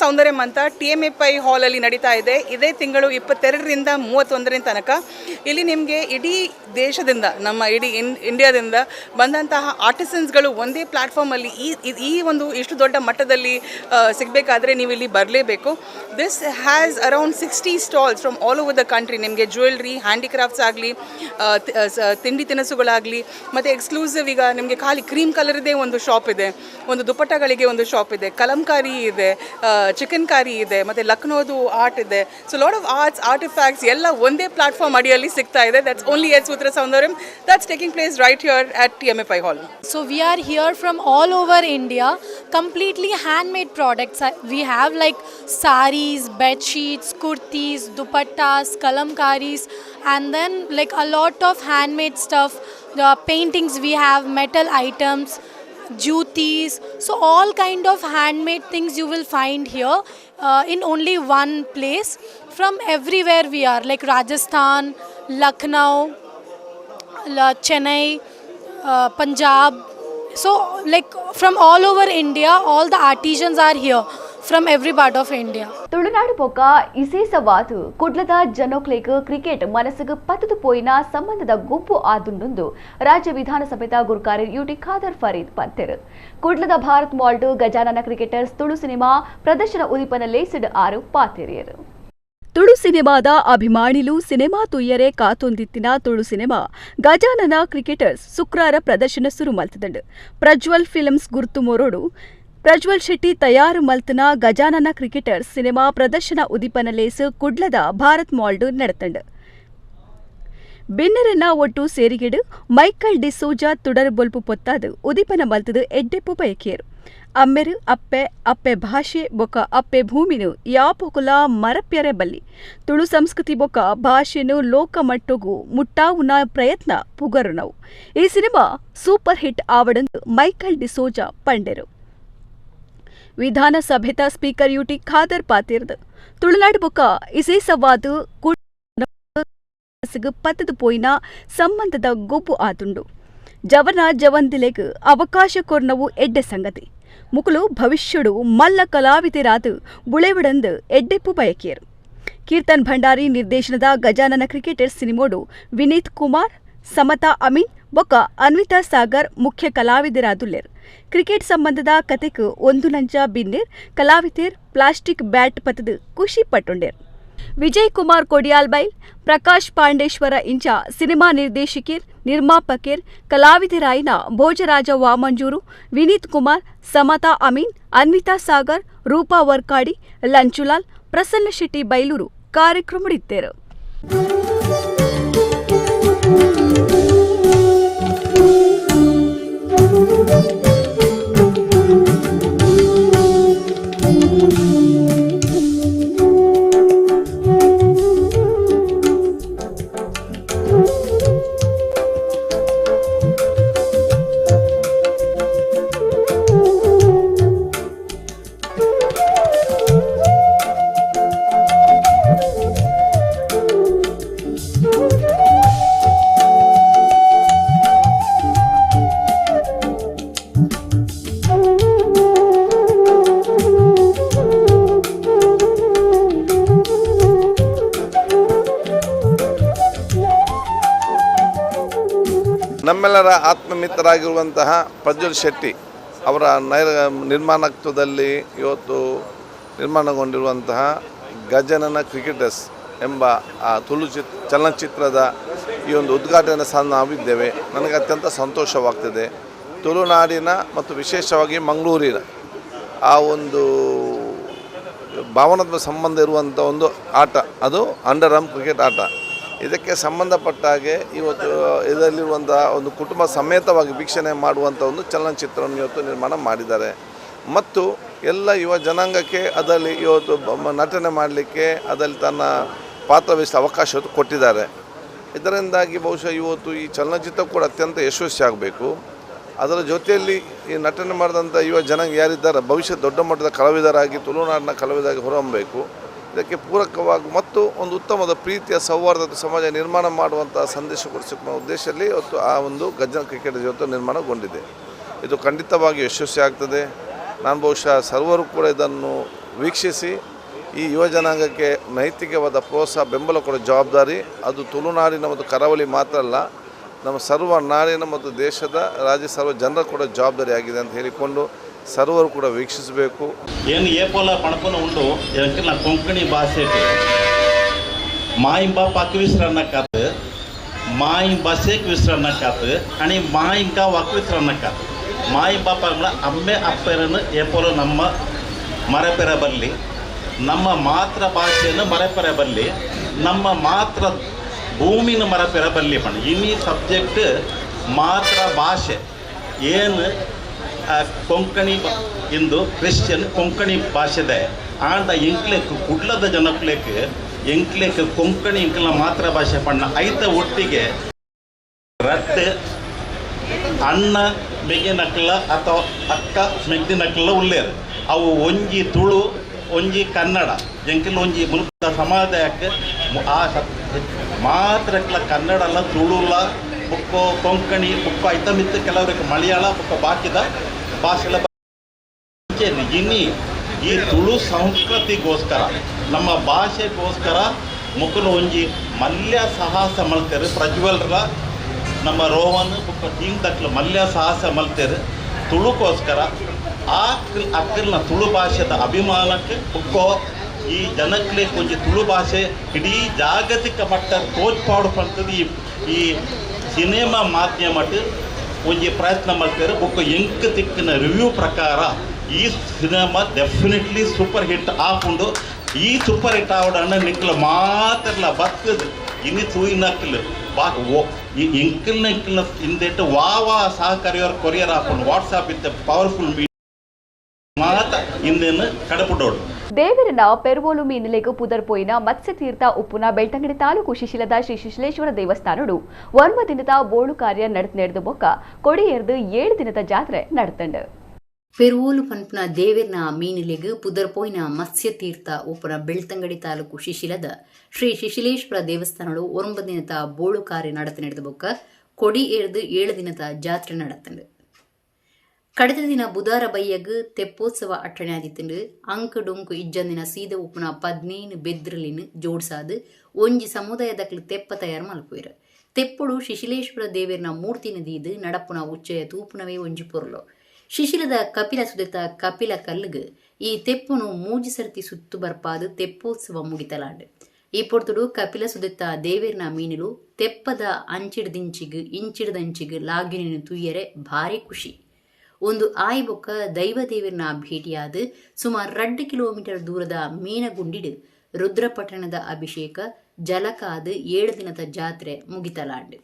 ಸೌಂದರ್ಯಂ ಅಂತ TMA pi ಹಾಲಲ್ಲಿ ನಡೀತಾ ಇದೆ. ಇದೇ ತಿಂಗಳು 22ರಿಂದ 31ರ ತನಕ ಇಲ್ಲಿ ನಿಮಗೆ ಇಡೀ ದೇಶದಿಂದ, ನಮ್ಮ ಇಡೀ ಇಂಡಿಯಾದಿಂದ ಬಂದಂತಹ ಆರ್ಟಿಸನ್ಸ್ಗಳು ಒಂದೇ ಪ್ಲ್ಯಾಟ್ಫಾರ್ಮಲ್ಲಿ ಈ ಒಂದು ಇಷ್ಟು ದೊಡ್ಡ ಮಟ್ಟದಲ್ಲಿ ಸಿಗಬೇಕಾದ್ರೆ ನೀವು ಇಲ್ಲಿ ಬರಲೇಬೇಕು. This has around 60 stalls from all over the country. ನಿಮಗೆ ಜ್ಯುವೆಲ್ರಿ, ಹ್ಯಾಂಡಿಕ್ರಾಫ್ಟ್ಸ್ ಆಗಲಿ, ತಿಂಡಿ ತಿನಿಸುಗಳಾಗಲಿ, ಮತ್ತು ಎಕ್ಸ್ಕ್ಲೂಸಿವ್ ಈಗ ನಿಮಗೆ ಖಾಲಿ ಕ್ರೀಮ್ ಕಲರ್ದೇ ಒಂದು ಶಾಪ್ ಇದೆ, ಒಂದು ದುಪಟ್ಟಗಳಿಗೆ ಒಂದು ಶಾಪ್ ಇದೆ, ಕಲಂಕಾರಿ ಇದೆ, ಚಿಕನ್ ಕಾರಿ ಇದೆ, ಮತ್ತು ಲಕ್ನೋದು ಆರ್ಟ್ ಇದೆ. So lot of arts, artifacts ಎಲ್ಲ ಒಂದೇ ಪ್ಲಾಟ್ಫಾರ್ಮ್ ಅಡಿಯಲ್ಲಿ ಸಿಗ್ತಾ ಇದೆ. That's only at Sutra Soundaryam. That's taking place right here at TMA Pai hall. So we are here from all over India, completely handmade products. We have like saris, bed sheets, kurtis, dupattas, kalamkaris, and then like a lot of handmade stuff. The paintings we have, metal items, jutis, so all kind of handmade things you will find here in only one place. From everywhere we are, like Rajasthan, Lucknow, Chennai, Punjab, so like from all over India, all the artisans are here from every part of India. Tulunadu ಬೊಕ್ಕ ಇಸೇಸವಾದು ಕುಡ್ಲದ ಜನೋಕ್ಲೇಗ್ cricket ಮನಸ್ಸಿಗೆ ಪತ್ತದು ಪೋಯಿನ ಸಂಬಂಧದ ಗುಂಪು ಆದುಂಡು ರಾಜ್ಯ ವಿಧಾನಸಭೆದ ಗುರ್ಕಾರಿ ಯುಟಿ ಖಾದರ್ ಫರೀದ್ ಪಂತೆರು. ಕುಡ್ಲದ Bharat malt Gajanana cricketers Tulu cinema ಪ್ರದರ್ಶನ ಉದಿಪನ ಲೇಸಿಡ್ ಆರು ಪಾತೆರಿಯರು. ತುಳು ಸಿನಿಮಾದ ಅಭಿಮಾನಿಲು ಸಿನಿಮಾ ತುಯ್ಯರೆ ಕಾತೊಂದಿತ್ತಿನ ತುಳು ಸಿನಿಮಾ ಗಜಾನನ ಕ್ರಿಕೆಟರ್ಸ್ ಶುಕ್ರಾರ ಪ್ರದರ್ಶನ ಸುರು ಮಲ್ತದಂಡು. ಪ್ರಜ್ವಲ್ ಫಿಲ್ಮ್ಸ್ ಗುರ್ತು ಮೊರೊಡು ಪ್ರಜ್ವಲ್ ಶೆಟ್ಟಿ ತಯಾರು ಮಲ್ತನ ಗಜಾನನ ಕ್ರಿಕೆಟರ್ಸ್ ಸಿನಿಮಾ ಪ್ರದರ್ಶನ ಉದಿಪನ ಲೇಸ್ ಕುಡ್ಲದ ಭಾರತ್ ಮಾಲ್ಡ್ ನಡತಂಡು. ಬಿನ್ನರನ್ನ ಒಟ್ಟು ಸೇರಿಗೆಡು ಮೈಕಲ್ ಡಿಸೋಜಾ ತುಡರ್ ಬೊಲ್ಪು ಪೊತ್ತಾದು ಉದಿಪನ ಮಲ್ತದು ಎಡ್ಡೆಪ್ಪು ಬಯಕಿಯರು. ಅಮ್ಮೆರು ಅಪ್ಪೆ ಅಪ್ಪೆ ಭಾಷೆ ಬೊಕ ಅಪ್ಪೆ ಭೂಮಿನು ಯಾಪೊಕುಲ ಮರಪ್ಯರೆ ಬಲ್ಲಿ ತುಳು ಸಂಸ್ಕೃತಿ ಬೊಕ ಭಾಷೆನು ಲೋಕ ಮಟ್ಟೊಗು ಮುಟ್ಟಾವುನ ಪ್ರಯತ್ನ ಪುಗರುನವು. ಈ cinema super hit ಆವಡಂದು Michael D'Souza ಪಂಡೆರು. ವಿಧಾನಸಭೆತ speaker UT Khader ಪಾತಿರ್ದು Tulunadu ಬೊಕ ಇಸೇಸವಾದು ಪತ್ತದು ಪೋಯಿನ ಸಂಬಂಧದ ಗೊಬ್ಬು ಆತುಂಡು. ಜವನ ಜವಂದಿಲೆಗ್ ಅವಕಾಶ ಕೊರ್ನವು ಎಡ್ಡೆ ಸಂಗತಿ. ಮುಕುಲು ಭವಿಷ್ಯಡು ಮಲ್ಲ ಕಲಾವಿದರಾದು ಬುಳೆವಿಡಂದು ಎಡ್ಡೆಪ್ಪು ಬಯಕಿಯರು. ಕೀರ್ತನ್ ಭಂಡಾರಿ ನಿರ್ದೇಶನದ ಗಜಾನನ ಕ್ರಿಕೆಟರ್ ಸಿನಿಮೋಡು ವಿನೀತ್ ಕುಮಾರ್, ಸಮತಾ ಅಮೀನ್ ಬೊಕ್ಕ ಅನ್ವಿತಾ ಸಾಗರ್ ಮುಖ್ಯ ಕಲಾವಿದರಾದುಲ್ಲೆರ್. ಕ್ರಿಕೆಟ್ ಸಂಬಂಧದ ಕತೆಕ್ ಒಂದು ನಂಚ ಬಿನ್ನೇರ್ ಕಲಾವಿದೆರ್ ಪ್ಲಾಸ್ಟಿಕ್ ಬ್ಯಾಟ್ ಪತದು ಖುಷಿ ಪಟ್ಟೊಂಡೇರ್. ವಿಜಯ್ ಕುಮಾರ್ ಕೊಡಿಯಾಲ್ಬೈಲ್, ಪ್ರಕಾಶ್ ಪಾಂಡೇಶ್ವರ ಇಂಚ ಸಿನಿಮಾ ನಿರ್ದೇಶಕಿರ್, ನಿರ್ಮಾಪಕಿರ್, ಕಲಾವಿದರಾಯಿನ ಭೋಜರಾಜ ವಾಮಂಜೂರು, ವಿನೀತ್ ಕುಮಾರ್, ಸಮತಾ ಅಮೀನ್, ಅನ್ವಿತಾ ಸಾಗರ್, ರೂಪಾ ವರ್ಕಾಡಿ, ಲಂಚುಲಾಲ್, ಪ್ರಸನ್ನ ಶೆಟ್ಟಿ ಬೈಲೂರು ಕಾರ್ಯಕ್ರಮಡಿತ್ತೇರು. ನಮ್ಮೆಲ್ಲರ ಆತ್ಮಮಿತ್ರರಾಗಿರುವಂತಹ ಪ್ರಜ್ವಲ್ ಶೆಟ್ಟಿ ಅವರ ನಿರ್ಮಾಣತ್ವದಲ್ಲಿ ಇವತ್ತು ನಿರ್ಮಾಣಗೊಂಡಿರುವಂತಹ ಗಜಾನನ ಕ್ರಿಕೆಟರ್ಸ್ ಎಂಬ ಆ ತುಳು ಚಲನಚಿತ್ರದ ಈ ಒಂದು ಉದ್ಘಾಟನೆ ಸಹ ನಾವಿದ್ದೇವೆ. ನನಗೆ ಅತ್ಯಂತ ಸಂತೋಷವಾಗ್ತದೆ. ತುಳುನಾಡಿನ ಮತ್ತು ವಿಶೇಷವಾಗಿ ಮಂಗಳೂರಿನ ಆ ಒಂದು ಭಾವನಾತ್ಮಕ ಸಂಬಂಧ ಇರುವಂಥ ಒಂದು ಆಟ ಅದು under arm cricket ಆಟ. ಇದಕ್ಕೆ ಸಂಬಂಧಪಟ್ಟ ಹಾಗೆ ಇವತ್ತು ಇದರಲ್ಲಿರುವಂಥ ಒಂದು ಕುಟುಂಬ ಸಮೇತವಾಗಿ ವೀಕ್ಷಣೆ ಮಾಡುವಂಥ ಒಂದು ಚಲನಚಿತ್ರವನ್ನು ಇವತ್ತು ನಿರ್ಮಾಣ ಮಾಡಿದ್ದಾರೆ. ಮತ್ತು ಎಲ್ಲ ಯುವ ಜನಾಂಗಕ್ಕೆ ಅದರಲ್ಲಿ ಇವತ್ತು ನಟನೆ ಮಾಡಲಿಕ್ಕೆ ಅದರಲ್ಲಿ ತನ್ನ ಪಾತ್ರವಹಿಸಲು ಅವಕಾಶ ಇವತ್ತು ಕೊಟ್ಟಿದ್ದಾರೆ. ಇದರಿಂದಾಗಿ ಬಹುಶಃ ಇವತ್ತು ಈ ಚಲನಚಿತ್ರ ಕೂಡ ಅತ್ಯಂತ ಯಶಸ್ವಿ ಆಗಬೇಕು. ಅದರ ಜೊತೆಯಲ್ಲಿ ಈ ನಟನೆ ಮಾಡಿದಂಥ ಯುವ ಜನಾಂಗ ಯಾರಿದ್ದಾರೆ ಭವಿಷ್ಯ ದೊಡ್ಡ ಮಟ್ಟದ ಕಲಾವಿದರಾಗಿ ತುಳುನಾಡಿನ ಕಲಾವಿದರಾಗಿ ಹೊರಹೊಮ್ಮಬೇಕು. ಇದಕ್ಕೆ ಪೂರಕವಾಗಿ ಮತ್ತು ಒಂದು ಉತ್ತಮವಾದ ಪ್ರೀತಿಯ ಸೌಹಾರ್ದದ ಸಮಾಜ ನಿರ್ಮಾಣ ಮಾಡುವಂಥ ಸಂದೇಶ ಕೊಡಿಸಿಕೊಳ್ಳುವ ಉದ್ದೇಶದಲ್ಲಿ ಇವತ್ತು ಆ ಒಂದು ಗಜಾನನ ಕ್ರಿಕೆಟ್ ಇವತ್ತು ನಿರ್ಮಾಣಗೊಂಡಿದೆ. ಇದು ಖಂಡಿತವಾಗಿ ಯಶಸ್ವಿ ಆಗ್ತದೆ. ನಾನು ಬಹುಶಃ ಸರ್ವರು ಕೂಡ ಇದನ್ನು ವೀಕ್ಷಿಸಿ ಈ ಯುವ ಜನಾಂಗಕ್ಕೆ ನೈತಿಕವಾದ ಪ್ರೋತ್ಸಾಹ ಬೆಂಬಲ ಕೊಡೋ ಜವಾಬ್ದಾರಿ ಅದು ತುಳುನಾಡಿನ ಮತ್ತು ಕರಾವಳಿ ಮಾತ್ರ ಅಲ್ಲ, ನಮ್ಮ ಸರ್ವ ನಾಡಿನ ಮತ್ತು ದೇಶದ ರಾಜ್ಯ ಸರ್ವ ಜನರ ಕೂಡ ಜವಾಬ್ದಾರಿ ಆಗಿದೆ ಅಂತ ಹೇಳಿಕೊಂಡು ಸರ್ವರು ಕೂಡ ವೀಕ್ಷಿಸಬೇಕು. ಏನು ಏಪೋಲ ಪಣಪನ ಉಂಟು ಎಂಕಲ್ನ ಕೊಂಕಣಿ ಭಾಷೆ ಮಾಯಿಂಬ ಪಕ್ ವಿಸ್ರನ್ನಕ್ಕಾತು, ಮಾಯಿಂಬ ಸೇಕ್ ವಿಸ್ರನ್ನಕ್ಕಾತು, ಅಣಿ ಮಾಯಿಂಕ ವಕ್ ವಿಸ್ರನ್ನಕ್ಕಾತು. ಮಾಯಿಂಬ ಪಂಗಳ ಅಮ್ಮೆ ಅಪ್ಪರನ್ನು ಏಪೋಲ ನಮ್ಮ ಮರೆಪೆರ ಬರಲಿ, ನಮ್ಮ ಮಾತೃ ಭಾಷೆಯನ್ನು ಮರೆಪೆರ ಬರಲಿ, ನಮ್ಮ ಮಾತೃ ಭೂಮಿನ ಮರೆಪೆರ ಬರಲಿ ಪಣ. ಇನ್ನೀ ಸಬ್ಜೆಕ್ಟ್ ಮಾತೃ ಭಾಷೆ ಏನು ಕೊಂಕಣಿ ಇಂದು ಕ್ರಿಶ್ಚಿಯನ್ ಕೊಂಕಣಿ ಭಾಷೆದೆ ಆಂಡ ಎಂಕ್ಲೇಕ್ ಕುಡ್ಲದ ಜನಕ್ಲೇಕ್ ಎಂಕ್ಲೇಕ್ ಕೊಂಕಣಿ ಎಂಕ್ಲ ಮಾತೃ ಭಾಷೆ ಪಣ್ಣ ಐತ ಒಟ್ಟಿಗೆ ರಟ್ಟು ಅಣ್ಣ ಮೆಗಿನಕ್ಲ ಅಥವಾ ಅಕ್ಕ ಮೆಗ್ದಿನಕ್ಲ ಉಳ್ಳೇರು ಅವು ಒಂಜಿ ತುಳು ಒಂಜಿ ಕನ್ನಡ ಎಂಕಲ್ ಒಂಜಿ ಮುಲ್ಕ ಸಮಾಜಕ್ಕೆ ಆ ಮಾತ್ರಕ್ಲ ಕನ್ನಡಲ್ಲ ತುಳುಲ ಬುಕ್ಕೋ ಕೊಂಕಣಿ ಬುಕ್ಕೋ ಐತ ಮಿತ್ತು ಕೆಲವರಿಗೆ ಮಲಯಾಳ ಬುಕ್ಕ ಬಾಕಿದ ಭಾಷೆಲ್ಲ. ಇನ್ನು ಈ ತುಳು ಸಂಸ್ಕೃತಿಗೋಸ್ಕರ ನಮ್ಮ ಭಾಷೆಗೋಸ್ಕರ ಮುಕ್ಕಲು ಒಂಜಿ ಮಲ್ಯ ಸಾಹಸ ಮಲ್ತೇರು ಪ್ರಜ್ವಲ್ರ ನಮ್ಮ ರೋಹನ್ ಬುಕ್ಕ ಟೀಮ್ ದಕ್ಲು ಮಲ್ಯ ಸಾಹಸ ಮಲ್ತೇರು ತುಳುಕೋಸ್ಕರ. ಆ ಅಕ್ಕಲ್ನ ತುಳು ಭಾಷೆದ ಅಭಿಮಾನಕ್ಕೆ ಬುಕ್ಕೋ ಈ ಜನಕ್ಕೆ ಒಂಜಿ ತುಳು ಭಾಷೆ ಇಡೀ ಜಾಗತಿಕ ಮಟ್ಟ ತೋಜ್ಪಾಡು ಪಂತದ್ದು ಈ ಸಿನಿಮಾ ಮಾಧ್ಯಮಟ್ಟು ಒಂಜಿ ಪ್ರಯತ್ನ ಮಾಡ್ತಾರೆ. ಬುಕ್ಕ ಎಂಕ್ ತಿಕ್ಕಿನ ರಿವ್ಯೂ ಪ್ರಕಾರ ಈ ಸಿನಿಮಾ ಡೆಫಿನೆಟ್ಲಿ ಸೂಪರ್ ಹಿಟ್ ಆಪುಂಡು. ಈ ಸೂಪರ್ ಹಿಟ್ ಆವಡಣ್ಣ ನಿಕ್ಲ ಮಾತ್ರಲ್ಲ ಬತ್ತದು ಇನ್ನು ತೂಯಿನಕ್ಲು ಬಾ ಎಂಕಲ್ನ ಎಂಕಲ್ನ ಹಿಂದೆಟ್ಟು ವಾ ವಾ ಸಹಕಾರಿಯವ್ರ ಕೊರಿಯರ್ ಆಪುಂಡು ವಾಟ್ಸಾಪ್ ಇತ್ತ ಪವರ್ಫುಲ್ ಮೀಡಿಯಾ ಮಾತ ಹಿಂದೆನ್ನು ಕಡಪುಡೋಡು. ದೇವರನ ಪೆರುವೋಲು ಮೀನಿಲೆಗು ಪುದರ್ಪೋಯಿನ ಮತ್ಸ್ಯತೀರ್ಥ ಉಪ್ಪುನ ಬೆಳ್ತಂಗಡಿ ತಾಲೂಕು ಶಿಶಿಲದ ಶ್ರೀ ಶಿಶಿಲೇಶ್ವರ ದೇವಸ್ಥಾನಡು 9 ದಿನದ ಬೋಳು ಕಾರ್ಯ ನಡೆದು ಬೊಕ್ಕ ಕೊಡಿಯೇರ್ದು 7 ದಿನದ ಜಾತ್ರೆ ನಡೆತಂಡು. ಪೆರುವೋಲು ಪನ್ಪುನ ದೇವರನ ಮೀನಿಲೆಗು ಪುದರ್ಪೋಯಿನ ಮತ್ಸ್ಯತೀರ್ಥ ಉಪ್ಪುನ ಬೆಳ್ತಂಗಡಿ ತಾಲೂಕು ಶಿಶಿಲದ ಶ್ರೀ ಶಿಶಿಲೇಶ್ವರ ದೇವಸ್ಥಾನಡು 9 ದಿನದ ಬೋಳು ಕಾರ್ಯ ನಡೆದು ನಡೆದು ಬೊಕ್ಕ ಕೊಡಿ ಏರ್ದು 7 ದಿನದ ಜಾತ್ರೆ ನಡೆತಂಡು. ಕಡೆದ ದಿನ ಬುಧಾರ ಬಯ್ಯಗ್ ತೆಪ್ಪೋತ್ಸವ ಅಟ್ಟಣೆ ಆದಿತ್ತಂಡು. ಅಂಕ ಡೊಂಕು ಇಜ್ಜಂದಿನ ಸೀದ ಉಪ್ಪುನ 15 ಬೆದ್ರಲಿನ ಜೋಡ್ಸಾದು ಒಂಜಿ ಸಮುದಾಯದಕ್ಲು ತೆಪ್ಪ ತಯಾರು ಮಲ್ಪುವೆರು. ತೆಪ್ಪುಡು ಶಿಶಿಲೇಶ್ವರ ದೇವರನ ಮೂರ್ತಿನ ದೀದು ನಡಪುನ ಉಚ್ಚಯ ತೂಪುನವೇ ಒಂಜಿ ಪೊರುಲು. ಶಿಶಿಲದ ಕಪಿಲ ಸುದೆತ ಕಪಿಲ ಕಲ್ಲುಗು ಈ ತೆಪ್ಪುನು 3 ಸರ್ತಿ ಸುತ್ತು ಬರ್ಪಾದು ತೆಪ್ಪೋತ್ಸವ ಮುಗಿತಲಾಂಡು. ಈ ಪೊರ್ತುಡು ಕಪಿಲ ಸುದೆತ್ತ ದೇವೇರ್ನ ಮೀನುಲು ತೆಪ್ಪದ ಅಂಚಿಡ್ದಿಂಚಿಗು ಇಂಚಿಡ್ದಂಚಿಗು ಲಾಗಿನ ತುಯ್ಯರೆ ಭಾರಿ ಖುಷಿ. ಒಂದು ಆಯ್ಬೊಕ್ಕ ದೈವ ದೇವರನ್ನ ಭೇಟಿಯಾದ ಸುಮಾರು 2 ಕಿಲೋಮೀಟರ್ ದೂರದ ಮೀನಗುಂಡಿಡು ರುದ್ರಪಟ್ಟಣದ ಅಭಿಷೇಕ ಜಲಕಾದ 7 ದಿನದ ಜಾತ್ರೆ ಮುಗಿತಲಾಂಡು.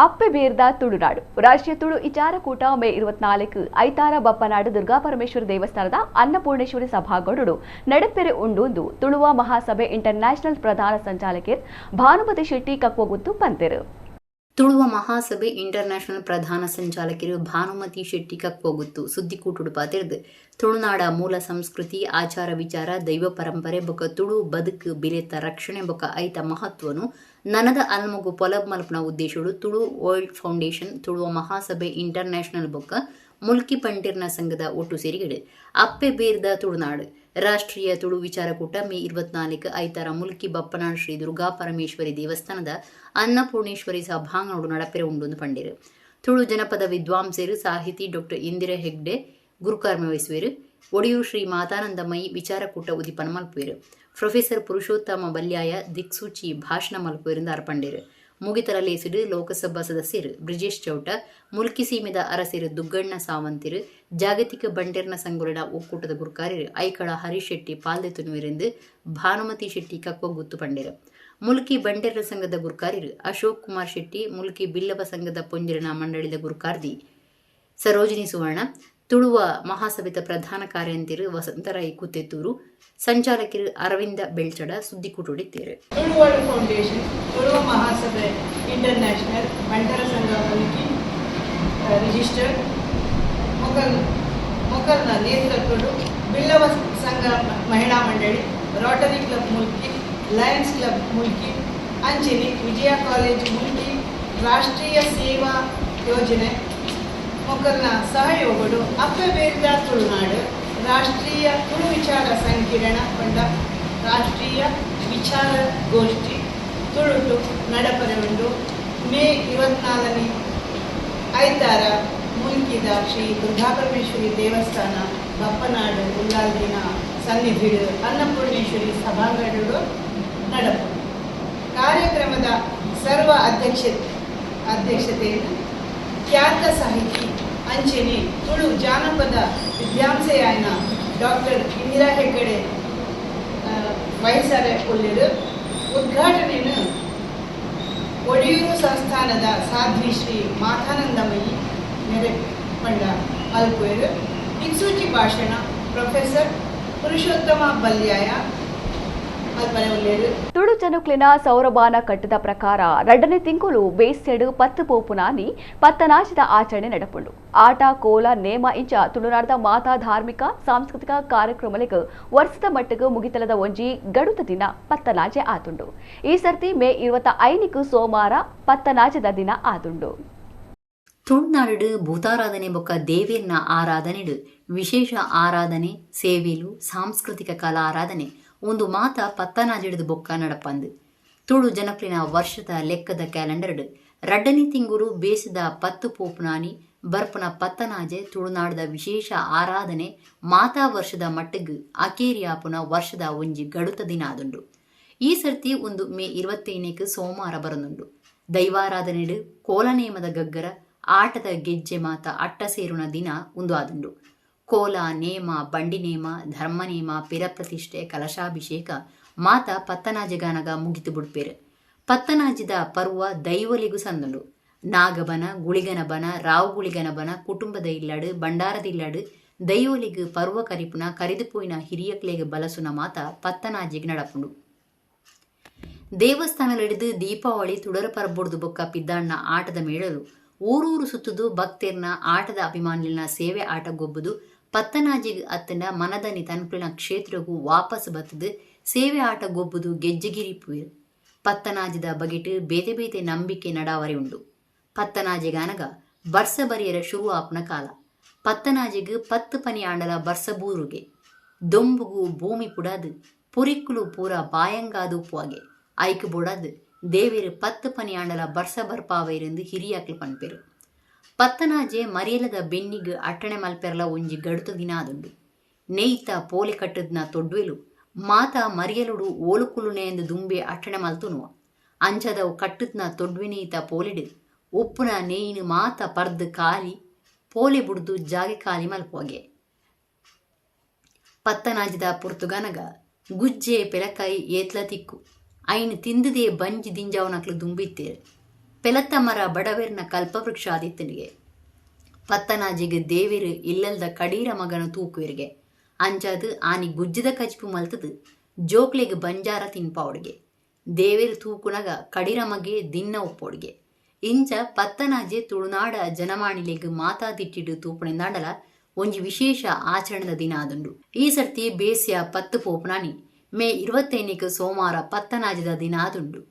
ಅಪ್ಪೆ ಬೇರ್ದ ತುಳುನಾಡು ರಾಷ್ಟ್ರೀಯ ತುಳು ವಿಚಾರಕೂಟ ಮೇ 24 ಐತಾರ ಬಪ್ಪನಾಡು ದುರ್ಗಾ ಪರಮೇಶ್ವರ ದೇವಸ್ಥಾನದ ಅನ್ನಪೂರ್ಣೇಶ್ವರಿ ಸಭಾಗೌಡರು ನಡೆಪೆರೆ ಉಂಡು ತುಳುವ ಮಹಾಸಭೆ ಇಂಟರ್ನ್ಯಾಷನಲ್ ಪ್ರಧಾನ ಸಂಚಾಲಕರ್ ಭಾನುಮತಿ ಶೆಟ್ಟಿ ಕಕ್ವಗುತ್ತು ಪಂತೆರು. ತುಳುವ ಮಹಾಸಭೆ ಇಂಟರ್ನ್ಯಾಷನಲ್ ಪ್ರಧಾನ ಸಂಚಾಲಕರು ಭಾನುಮತಿ ಶೆಟ್ಟಿ ಕಕ್ವಗುತ್ತು ಸುದ್ದಿಕೂಟುಡು ಪಾತಿರ್ದು ತುಳುನಾಡ ಮೂಲ ಸಂಸ್ಕೃತಿ ಆಚಾರ ವಿಚಾರ ದೈವ ಪರಂಪರೆ ಬೊಕ ತುಳು ಬದುಕು ಬಿಲೆತ ರಕ್ಷಣೆ ಬೊಕ ಐತ ಮಹತ್ವನು ನನದ ಅಲ್ಮಗು ಪೊಲಬ್ ಮಲ್ಪನ ಉದ್ದೇಶಡು Tulu world foundation Tuluva Mahasabhe international ಬೊಕ್ಕ ಮುಲ್ಕಿ ಪಂಟಿರ್ನ ಸಂಘದ ಒಟ್ಟು ಸೇರಿಗಡು ಅಪ್ಪೆ ಬೇರ್ದ ತುಳುನಾಡು ರಾಷ್ಟ್ರೀಯ ತುಳು ವಿಚಾರಕೂಟ ಮೇ 24 ಐತಾರ ಮುಲ್ಕಿ ಬಪ್ಪನಾಡು ಶ್ರೀ ದುರ್ಗಾ ಪರಮೇಶ್ವರಿ ದೇವಸ್ಥಾನದ ಅನ್ನಪೂರ್ಣೇಶ್ವರಿ ಸಭಾಂಗಣೋಡು ನಡಪೆರೆ ಉಂಡು ಪಂಡಿರು. ತುಳು ಜನಪದ ವಿದ್ವಾಂಸರು ಸಾಹಿತಿ ಡಾಕ್ಟರ್ ಇಂದಿರಾ ಹೆಗ್ಡೆ ಗುರುಕರ್ಮ ವಹಿಸುವರು. ಒಡಿಯೂರು ಶ್ರೀ ಮಾತಾನಂದಮಯಿ ವಿಚಾರಕೂಟ ಉದಿಪನ ಮಲ್ಪುವೆರು. ಪ್ರೊಫೆಸರ್ ಪುರುಷೋತ್ತಮ ಬಲ್ಯಾಯ ದಿಕ್ಸೂಚಿ ಭಾಷಣ ಮಲ್ಪುವೆರಿಂದ ಅರ್ಪಂಡಿರು. ಮುಗಿತರ ಲೇಸಿಡು ಲೋಕಸಭಾ ಸದಸ್ಯರು ಬ್ರಿಜೇಶ್ ಚೌಟ, ಮುಲ್ಕಿ ಸೀಮೆದ ಅರಸರು ದುಗ್ಗಣ್ಣ ಸಾವಂತಿರು, ಜಾಗತಿಕ ಬಂಟೆರ್ನ ಸಂಗೊಲಿನ ಒಕ್ಕೂಟದ ಗುರುಕಾರ್ಯರು ಐಕಳ ಹರೀಶ್ ಶೆಟ್ಟಿ ಪಾಲ್ದೆ ತುನುವಿರೆಂದು ಭಾನುಮತಿ ಶೆಟ್ಟಿ ಕಕ್ವ ಗುತ್ತು ಪಂಡಿರು. ಮುಲ್ಕಿ ಬಂಟೆರ್ನ ಸಂಘದ ಗುರುಕಾರ್ಯರು ಅಶೋಕ್ ಕುಮಾರ್ ಶೆಟ್ಟಿ, ಮುಲ್ಕಿ ಬಿಲ್ಲವ ಸಂಘದ ಪೊಂಜಿರನ ಮಂಡಳಿದ ಗುರುಕಾರ್ದಿ ಸರೋಜಿನಿ ಸುವರ್ಣ, ತುಳುವ ಮಹಾಸಭೆತ ಪ್ರಧಾನ ಕಾರ್ಯಂತಿರು ವಸಂತರಾಯಿ ಕುತ್ತೆತ್ತೂರು, ಸಂಚಾಲಕರು ಅರವಿಂದ ಬೆಳ್ಚಡ ಸುದ್ದಿಕೂಟುಡಿತ್ತೇರು. Tulu world foundation, Tuluva Mahasabhe international, Bantara Sangha Mulki registered ಮೊಕಲ್ ಮೊಕಲ್ನ ನೇತೃತ್ವಡು Billava Sangha Mahila Mandali, Rotary Club Mulki, Lions Club Mulki, Anchane Vijaya college Mulki, Rashtriya Seva Yojane ಮೊಕಲ್ನ ಸಹಯೋಗಡು ಅಪ್ಪಬೇರ್ದ ತುಳುನಾಡು ರಾಷ್ಟ್ರೀಯ ತುಳು ವಿಚಾರ ಸಂಕಿರಣ ಪಂಡ ರಾಷ್ಟ್ರೀಯ ವಿಚಾರ ಗೋಷ್ಠಿ ತುಳುಟು ನಡಪರೆ ಉಂಡು. ಮೇ 24ನೇ ಐತಾರ ಮುಲ್ಕಿದ ಶ್ರೀ ದುರ್ಗಾಪರಮೇಶ್ವರಿ ದೇವಸ್ಥಾನ ಬಪ್ಪನಾಡು ಉಲ್ಲಾಲ್ದಿನ ಸನ್ನಿಧಿಡು ಅನ್ನಪೂರ್ಣೇಶ್ವರಿ ಸಭಾಂಗಣಡು ನಡಪು. ಕಾರ್ಯಕ್ರಮದ ಸರ್ವ ಅಧ್ಯಕ್ಷತೆಯನ್ನು ಖ್ಯಾತ ಸಾಹಿತಿ ಅಂಚನೆ ತುಳು ಜಾನಪದ ವಿದ್ಯಾಂಸೆಯಾಯನ ಡಾಕ್ಟರ್ ಇಂದಿರಾ ಹೆಗ್ಗಡೆ ವಹಿಸರೆ ಉಳ್ಳಿರು. ಉದ್ಘಾಟನೆಯನ್ನು ಒಡಿಯೂರು ಸಂಸ್ಥಾನದ ಸಾಧ್ವಿ ಶ್ರೀ ಮಾತಾನಂದಮಯಿ ನೆರೆ ಪಂಡ ಮಲ್ಪುವೆರು. ದಿಕ್ಸೂಚಿ ಭಾಷಣ ಪ್ರೊಫೆಸರ್ ಪುರುಷೋತ್ತಮ ಬಲ್ಯಾಯ. ತುಳು ಜನಕ್ಲೆನ ಸೌರಮಾನ ಕಟ್ಟದ ಪ್ರಕಾರ ರಡ್ಡನೇ ತಿಂಗಳು ಬೇಸ್ಯಡು 10 ಪೋಪುನಾನಿ ಪತ್ತನಾಶದ ಆಚರಣೆ ನಡಪುಂಡು. ಆಟ ಕೋಲ ನೇಮ ಇಂಚ ತುಳುನಾಡದ ಮಾತಾ ಧಾರ್ಮಿಕ ಸಾಂಸ್ಕೃತಿಕ ಕಾರ್ಯಕ್ರಮಗಳಿಗೆ ವರ್ಷದ ಮಟ್ಟಿಗೆ ಮುಗಿತಲದ ಒಂಜಿ ಗಡುತ ದಿನ ಪತ್ತನಾಜೆ ಆತುಂಡು. ಈ ಸರ್ತಿ ಮೇ 25 ಸೋಮವಾರ ಪತ್ತನಾಜದ ದಿನ ಆತುಂಡು. ತುಳುನಾಡು ಭೂತಾರಾಧನೆ ಬೊಕ್ಕ ದೇವೇರ್ನ ಆರಾಧನೆಡು ವಿಶೇಷ ಆರಾಧನೆ ಸೇವೆಲು ಸಾಂಸ್ಕೃತಿಕ ಕಲಾ ಆರಾಧನೆ ಒಂದು ಮಾತ ಪತ್ತನಾಜಿಡಿದು ಬೊಕ್ಕ ನಡಪಂದು. ತುಳು ಜನಕ್ಲಿನ ವರ್ಷದ ಲೆಕ್ಕದ ಕ್ಯಾಲೆಂಡರ್ಡ್ ರಡ್ಡನಿ ತಿಂಗುರು ಬೇಸಿದ 10 ಪೋಪುನಾನಿ ಬರ್ಪುನ ಪತ್ತನಾಜೆ ತುಳುನಾಡದ ವಿಶೇಷ ಆರಾಧನೆ ಮಾತಾ ವರ್ಷದ ಮಟ್ಟಿಗೆ ಅಕೇರಿಯಾಪುನ ವರ್ಷದ ಒಂಜಿ ಗಡುತ ದಿನ ಆದುಂಡು. ಈ ಸರ್ತಿ ಒಂದು ಮೇ 25 ಸೋಮವಾರ ಬರನುಂಡು. ದೈವಾರಾಧನೆಡು ಕೋಲನೇಮದ ಗಗ್ಗರ ಆಟದ ಗೆಜ್ಜೆ ಮಾತ ಅಟ್ಟ ಸೇರುನ ದಿನ ಒಂದು ಆದುಂಡು. ಕೋಲ ನೇಮ ಬಂಡಿ ನೇಮ ಧರ್ಮ ನೇಮ ಪಿರಪ್ರತಿಷ್ಠೆ ಕಲಶಾಭಿಷೇಕ ಮಾತ ಪತ್ತನಾಜೆಗಾನಗ ಮುಗಿತು ಬುಡ್ಪೇರು. ಪತ್ತನಾಜಿದ ಪರ್ವ ದೈವಲಿಗೂ ಸಂದುಂಡು. ನಾಗಬನ ಗುಳಿಗನ ಬನ ರಾವು ಗುಳಿಗನ ಬನ ಕುಟುಂಬದ ಇಲ್ಲಡು ಭಂಡಾರದ ಇಲ್ಲಡು ದೈವಲಿಗು ಪರ್ವ ಕರಿಪುನ ಕರಿದು ಪೋಯಿನ ಹಿರಿಯಕ್ಲೆಗ್ ಬಲಸುನ ಮಾತ ಪತ್ತನಾಜಿಗೆ ನಡಪುಂಡು. ದೇವಸ್ಥಾನಲಿಡಿದು ದೀಪಾವಳಿ ತುಡರ ಪರ್ಬೊಡ್ದು ಬೊಕ್ಕ ಪಿದ್ದಾಣ್ಣ ಆಟದ ಮೇಳಲು ಊರೂರು ಸುತ್ತುದು ಭಕ್ತರ್ನ ಆಟದ ಅಭಿಮಾನಿಲಿನ ಸೇವೆ ಆಟ ಗೊಬ್ಬುದು ಪತ್ತನಾಜಿಗ್ ಅತ್ತನ ಮನದನಿ ತನ್ಕುಲಿನ ಕ್ಷೇತ್ರಗೂ ವಾಪಸ್ ಬತ್ತದು ಸೇವೆ ಆಟ ಗೊಬ್ಬುದು ಗೆಜ್ಜೆಗಿರಿಪುವಿರು. ಪತ್ತನಾಜಿದ ಬಗೆಟ್ ಬೇತೆ ಬೇತೆ ನಂಬಿಕೆ ನಡಾವರಿ ಉಂಡು. ಪತ್ತನಾಜಿಗಾನಗ ಬರ್ಸ ಬರಿಯರ ಶುರು ಆಪುನ ಕಾಲ. ಪತ್ತನಾಜಿಗ್ 10 ಪನಿ ಆಂಡಲ ಬರ್ಸ ಬೂರುಗೆ ದೊಂಬುಗು ಭೂಮಿ ಪುಡಾದು ಪುರಿಕ್ಕುಲು ಪೂರ ಬಾಯಂಗಾದು ಉಪ್ಪುವಾಗೆ ಐಕು ಬೋಡಾದು ದೇವೇರು 10 ಪನಿ ಆಂಡಲ ಬರ್ಸ ಬರ್ಪಾವೈರೆಂದು ಹಿರಿಯಾಕ್ಲು ಪನ್ಪೆರು. ಪತ್ತನಾಜೆ ಮರಿಯಲದ ಬೆನ್ನಿಗ್ ಅಟ್ಟಣೆ ಮಲ್ಪೆರಲ ಒಂಜಿ ಗಡುತ ದಿನ ಆದುಂಡು. ನೇಯ್ತ ಪೋಲೆ ಕಟ್ಟದ್ನ ತೊಡ್ವೆಲು ಮಾತ ಮರಿಯಲುಡು ಓಲುಕುಲುನೆ ಎಂದು ದುಂಬೆ ಅಟ್ಟಣೆ ಮಲ್ತುನುವ. ಅಂಚದವು ಕಟ್ಟದ್ನ ತೊಡ್ವೆ ನೇಯ್ತ ಪೋಲೆಡು ಉಪ್ಪುನ ನೇಯ್ನು ಮಾತ ಪರ್ದು ಖಾಲಿ ಪೋಲೆ ಬುಡ್ದು ಜಾಗೆ ಖಾಲಿ ಮಲ್ಪುವಾಗೆ. ಪತ್ತನಾಜಿದ ಪುರ್ತುಗನಗ ಗುಜ್ಜೆ ಪೆಲಕಾಯಿ ಏತ್ಲ ತಿಕ್ಕು ಐನ್ ತಿಂದದೇ ಬಂಜಿ ದಿಂಜಾವನಕ್ಲು ದುಂಬಿತ್ತೇರು. ಪೆಲತ್ತ ಮರ ಬಡವೆರ್ನ ಕಲ್ಪವೃಕ್ಷ ಆದಿತ್ತನಿಗೆ. ಪತ್ತನಾಜಿಗೆ ದೇವೆರು ಇಲ್ಲಲ್ದ ಕಡೀರ ಮಗನ ತೂಕುವೆರಿಗೆ ಅಂಚಾದು ಆನಿ ಗುಜ್ಜದ ಕಜಿಪು ಮಲ್ತದು ಜೋಕ್ಲೆಗ್ ಬಂಜಾರ ತಿನ್ಪಾವಡ್ಗೆ. ದೇವೆರು ತೂಕುನಗ ಕಡೀರ ಮಗೆ ದಿನ್ನ ಒಪ್ಪೋಡ್ಗೆ. ಇಂಚ ಪತ್ತನಾಜೆ ತುಳುನಾಡ ಜನಮಾಣಿಲೆಗ್ ಮಾತಾ ದಿಟ್ಟಿಡು ತೂಪುಣಿಂದಾಂಡಲ ಒಂಜಿ ವಿಶೇಷ ಆಚರಣೆದ ದಿನ ಆದುಂಡು. ಈ ಸರ್ತಿ ಬೇಸ್ಯ 10 ಪೋಪುನಾನಿ ಮೇ 25 ಸೋಮವಾರ ಪತ್ತನಾಜದ ದಿನ ಆದುಂಡು.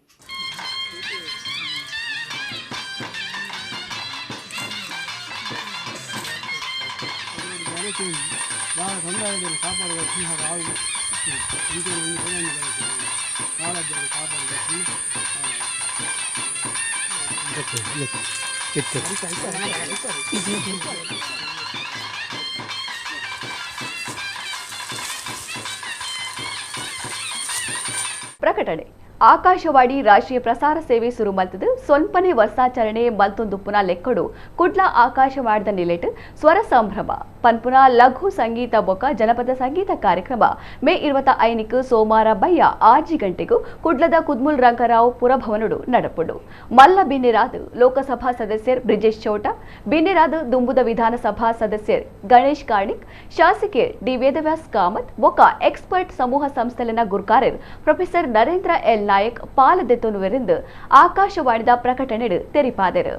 ಪ್ರಕಟಣೆ. ಆಕಾಶವಾಣಿ ರಾಷ್ಟ್ರೀಯ ಪ್ರಸಾರ ಸೇವೆ ಸುರು ಮಲ್ತದು ಸ್ವಲ್ಪನೇ ವರ್ಷಾಚರಣೆ ಮಲ್ತೊಂದುಪ್ಪುನ ಲೆಕ್ಕಡು ಕುಡ್ಲ ಆಕಾಶವಾಣಿದ ನಿಲೆಟ್ ಸ್ವರ ಸಂಭ್ರಮ ಪನ್ಪುನ ಲಘು ಸಂಗೀತ ಬೊಕ ಜನಪದ ಸಂಗೀತ ಕಾರ್ಯಕ್ರಮ ಮೇ 25 ಸೋಮವಾರ ಬಯ್ಯ 6 ಗಂಟೆಗೂ ಕುಡ್ಲದ ಕುದ್ಮುಲ್ ರಂಗರಾವ್ ಪುರಭವನುಡು ನಡಪುಂಡು. ಮಲ್ಲ ಬಿನ್ನೆರಾದ್ ಲೋಕಸಭಾ ಸದಸ್ಯರ್ ಬ್ರಿಜೇಶ್ ಚೌಟ, ಬಿನ್ನೆರಾದ್ ದುಂಬುದ ವಿಧಾನಸಭಾ ಸದಸ್ಯರ್ ಗಣೇಶ್ ಕಾರ್ಣಿಕ್, ಶಾಸಕಿ ಡಿ ವೇದವ್ಯಾಸ್ ಕಾಮತ್ ಬೊಕ ಎಕ್ಸ್ಪರ್ಟ್ ಸಮೂಹ ಸಂಸ್ಥೆಲಿನ ಗುರ್ಕಾರರ್ ಪ್ರೊಫೆಸರ್ ನರೇಂದ್ರ ಎಲ್ ನಾಯಕ್ ಪಾಲದೆತ್ತೊನುವೆರೆಂದು ಆಕಾಶವಾಣಿದ ಪ್ರಕಟಣೆಡು ತೆರಿಪಾದರು.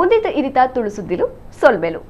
ಉಂದಿತ ಇರಿತ ತುಳುಸುದ್ದಿಲು ಸೊಲ್ಮೆಲು.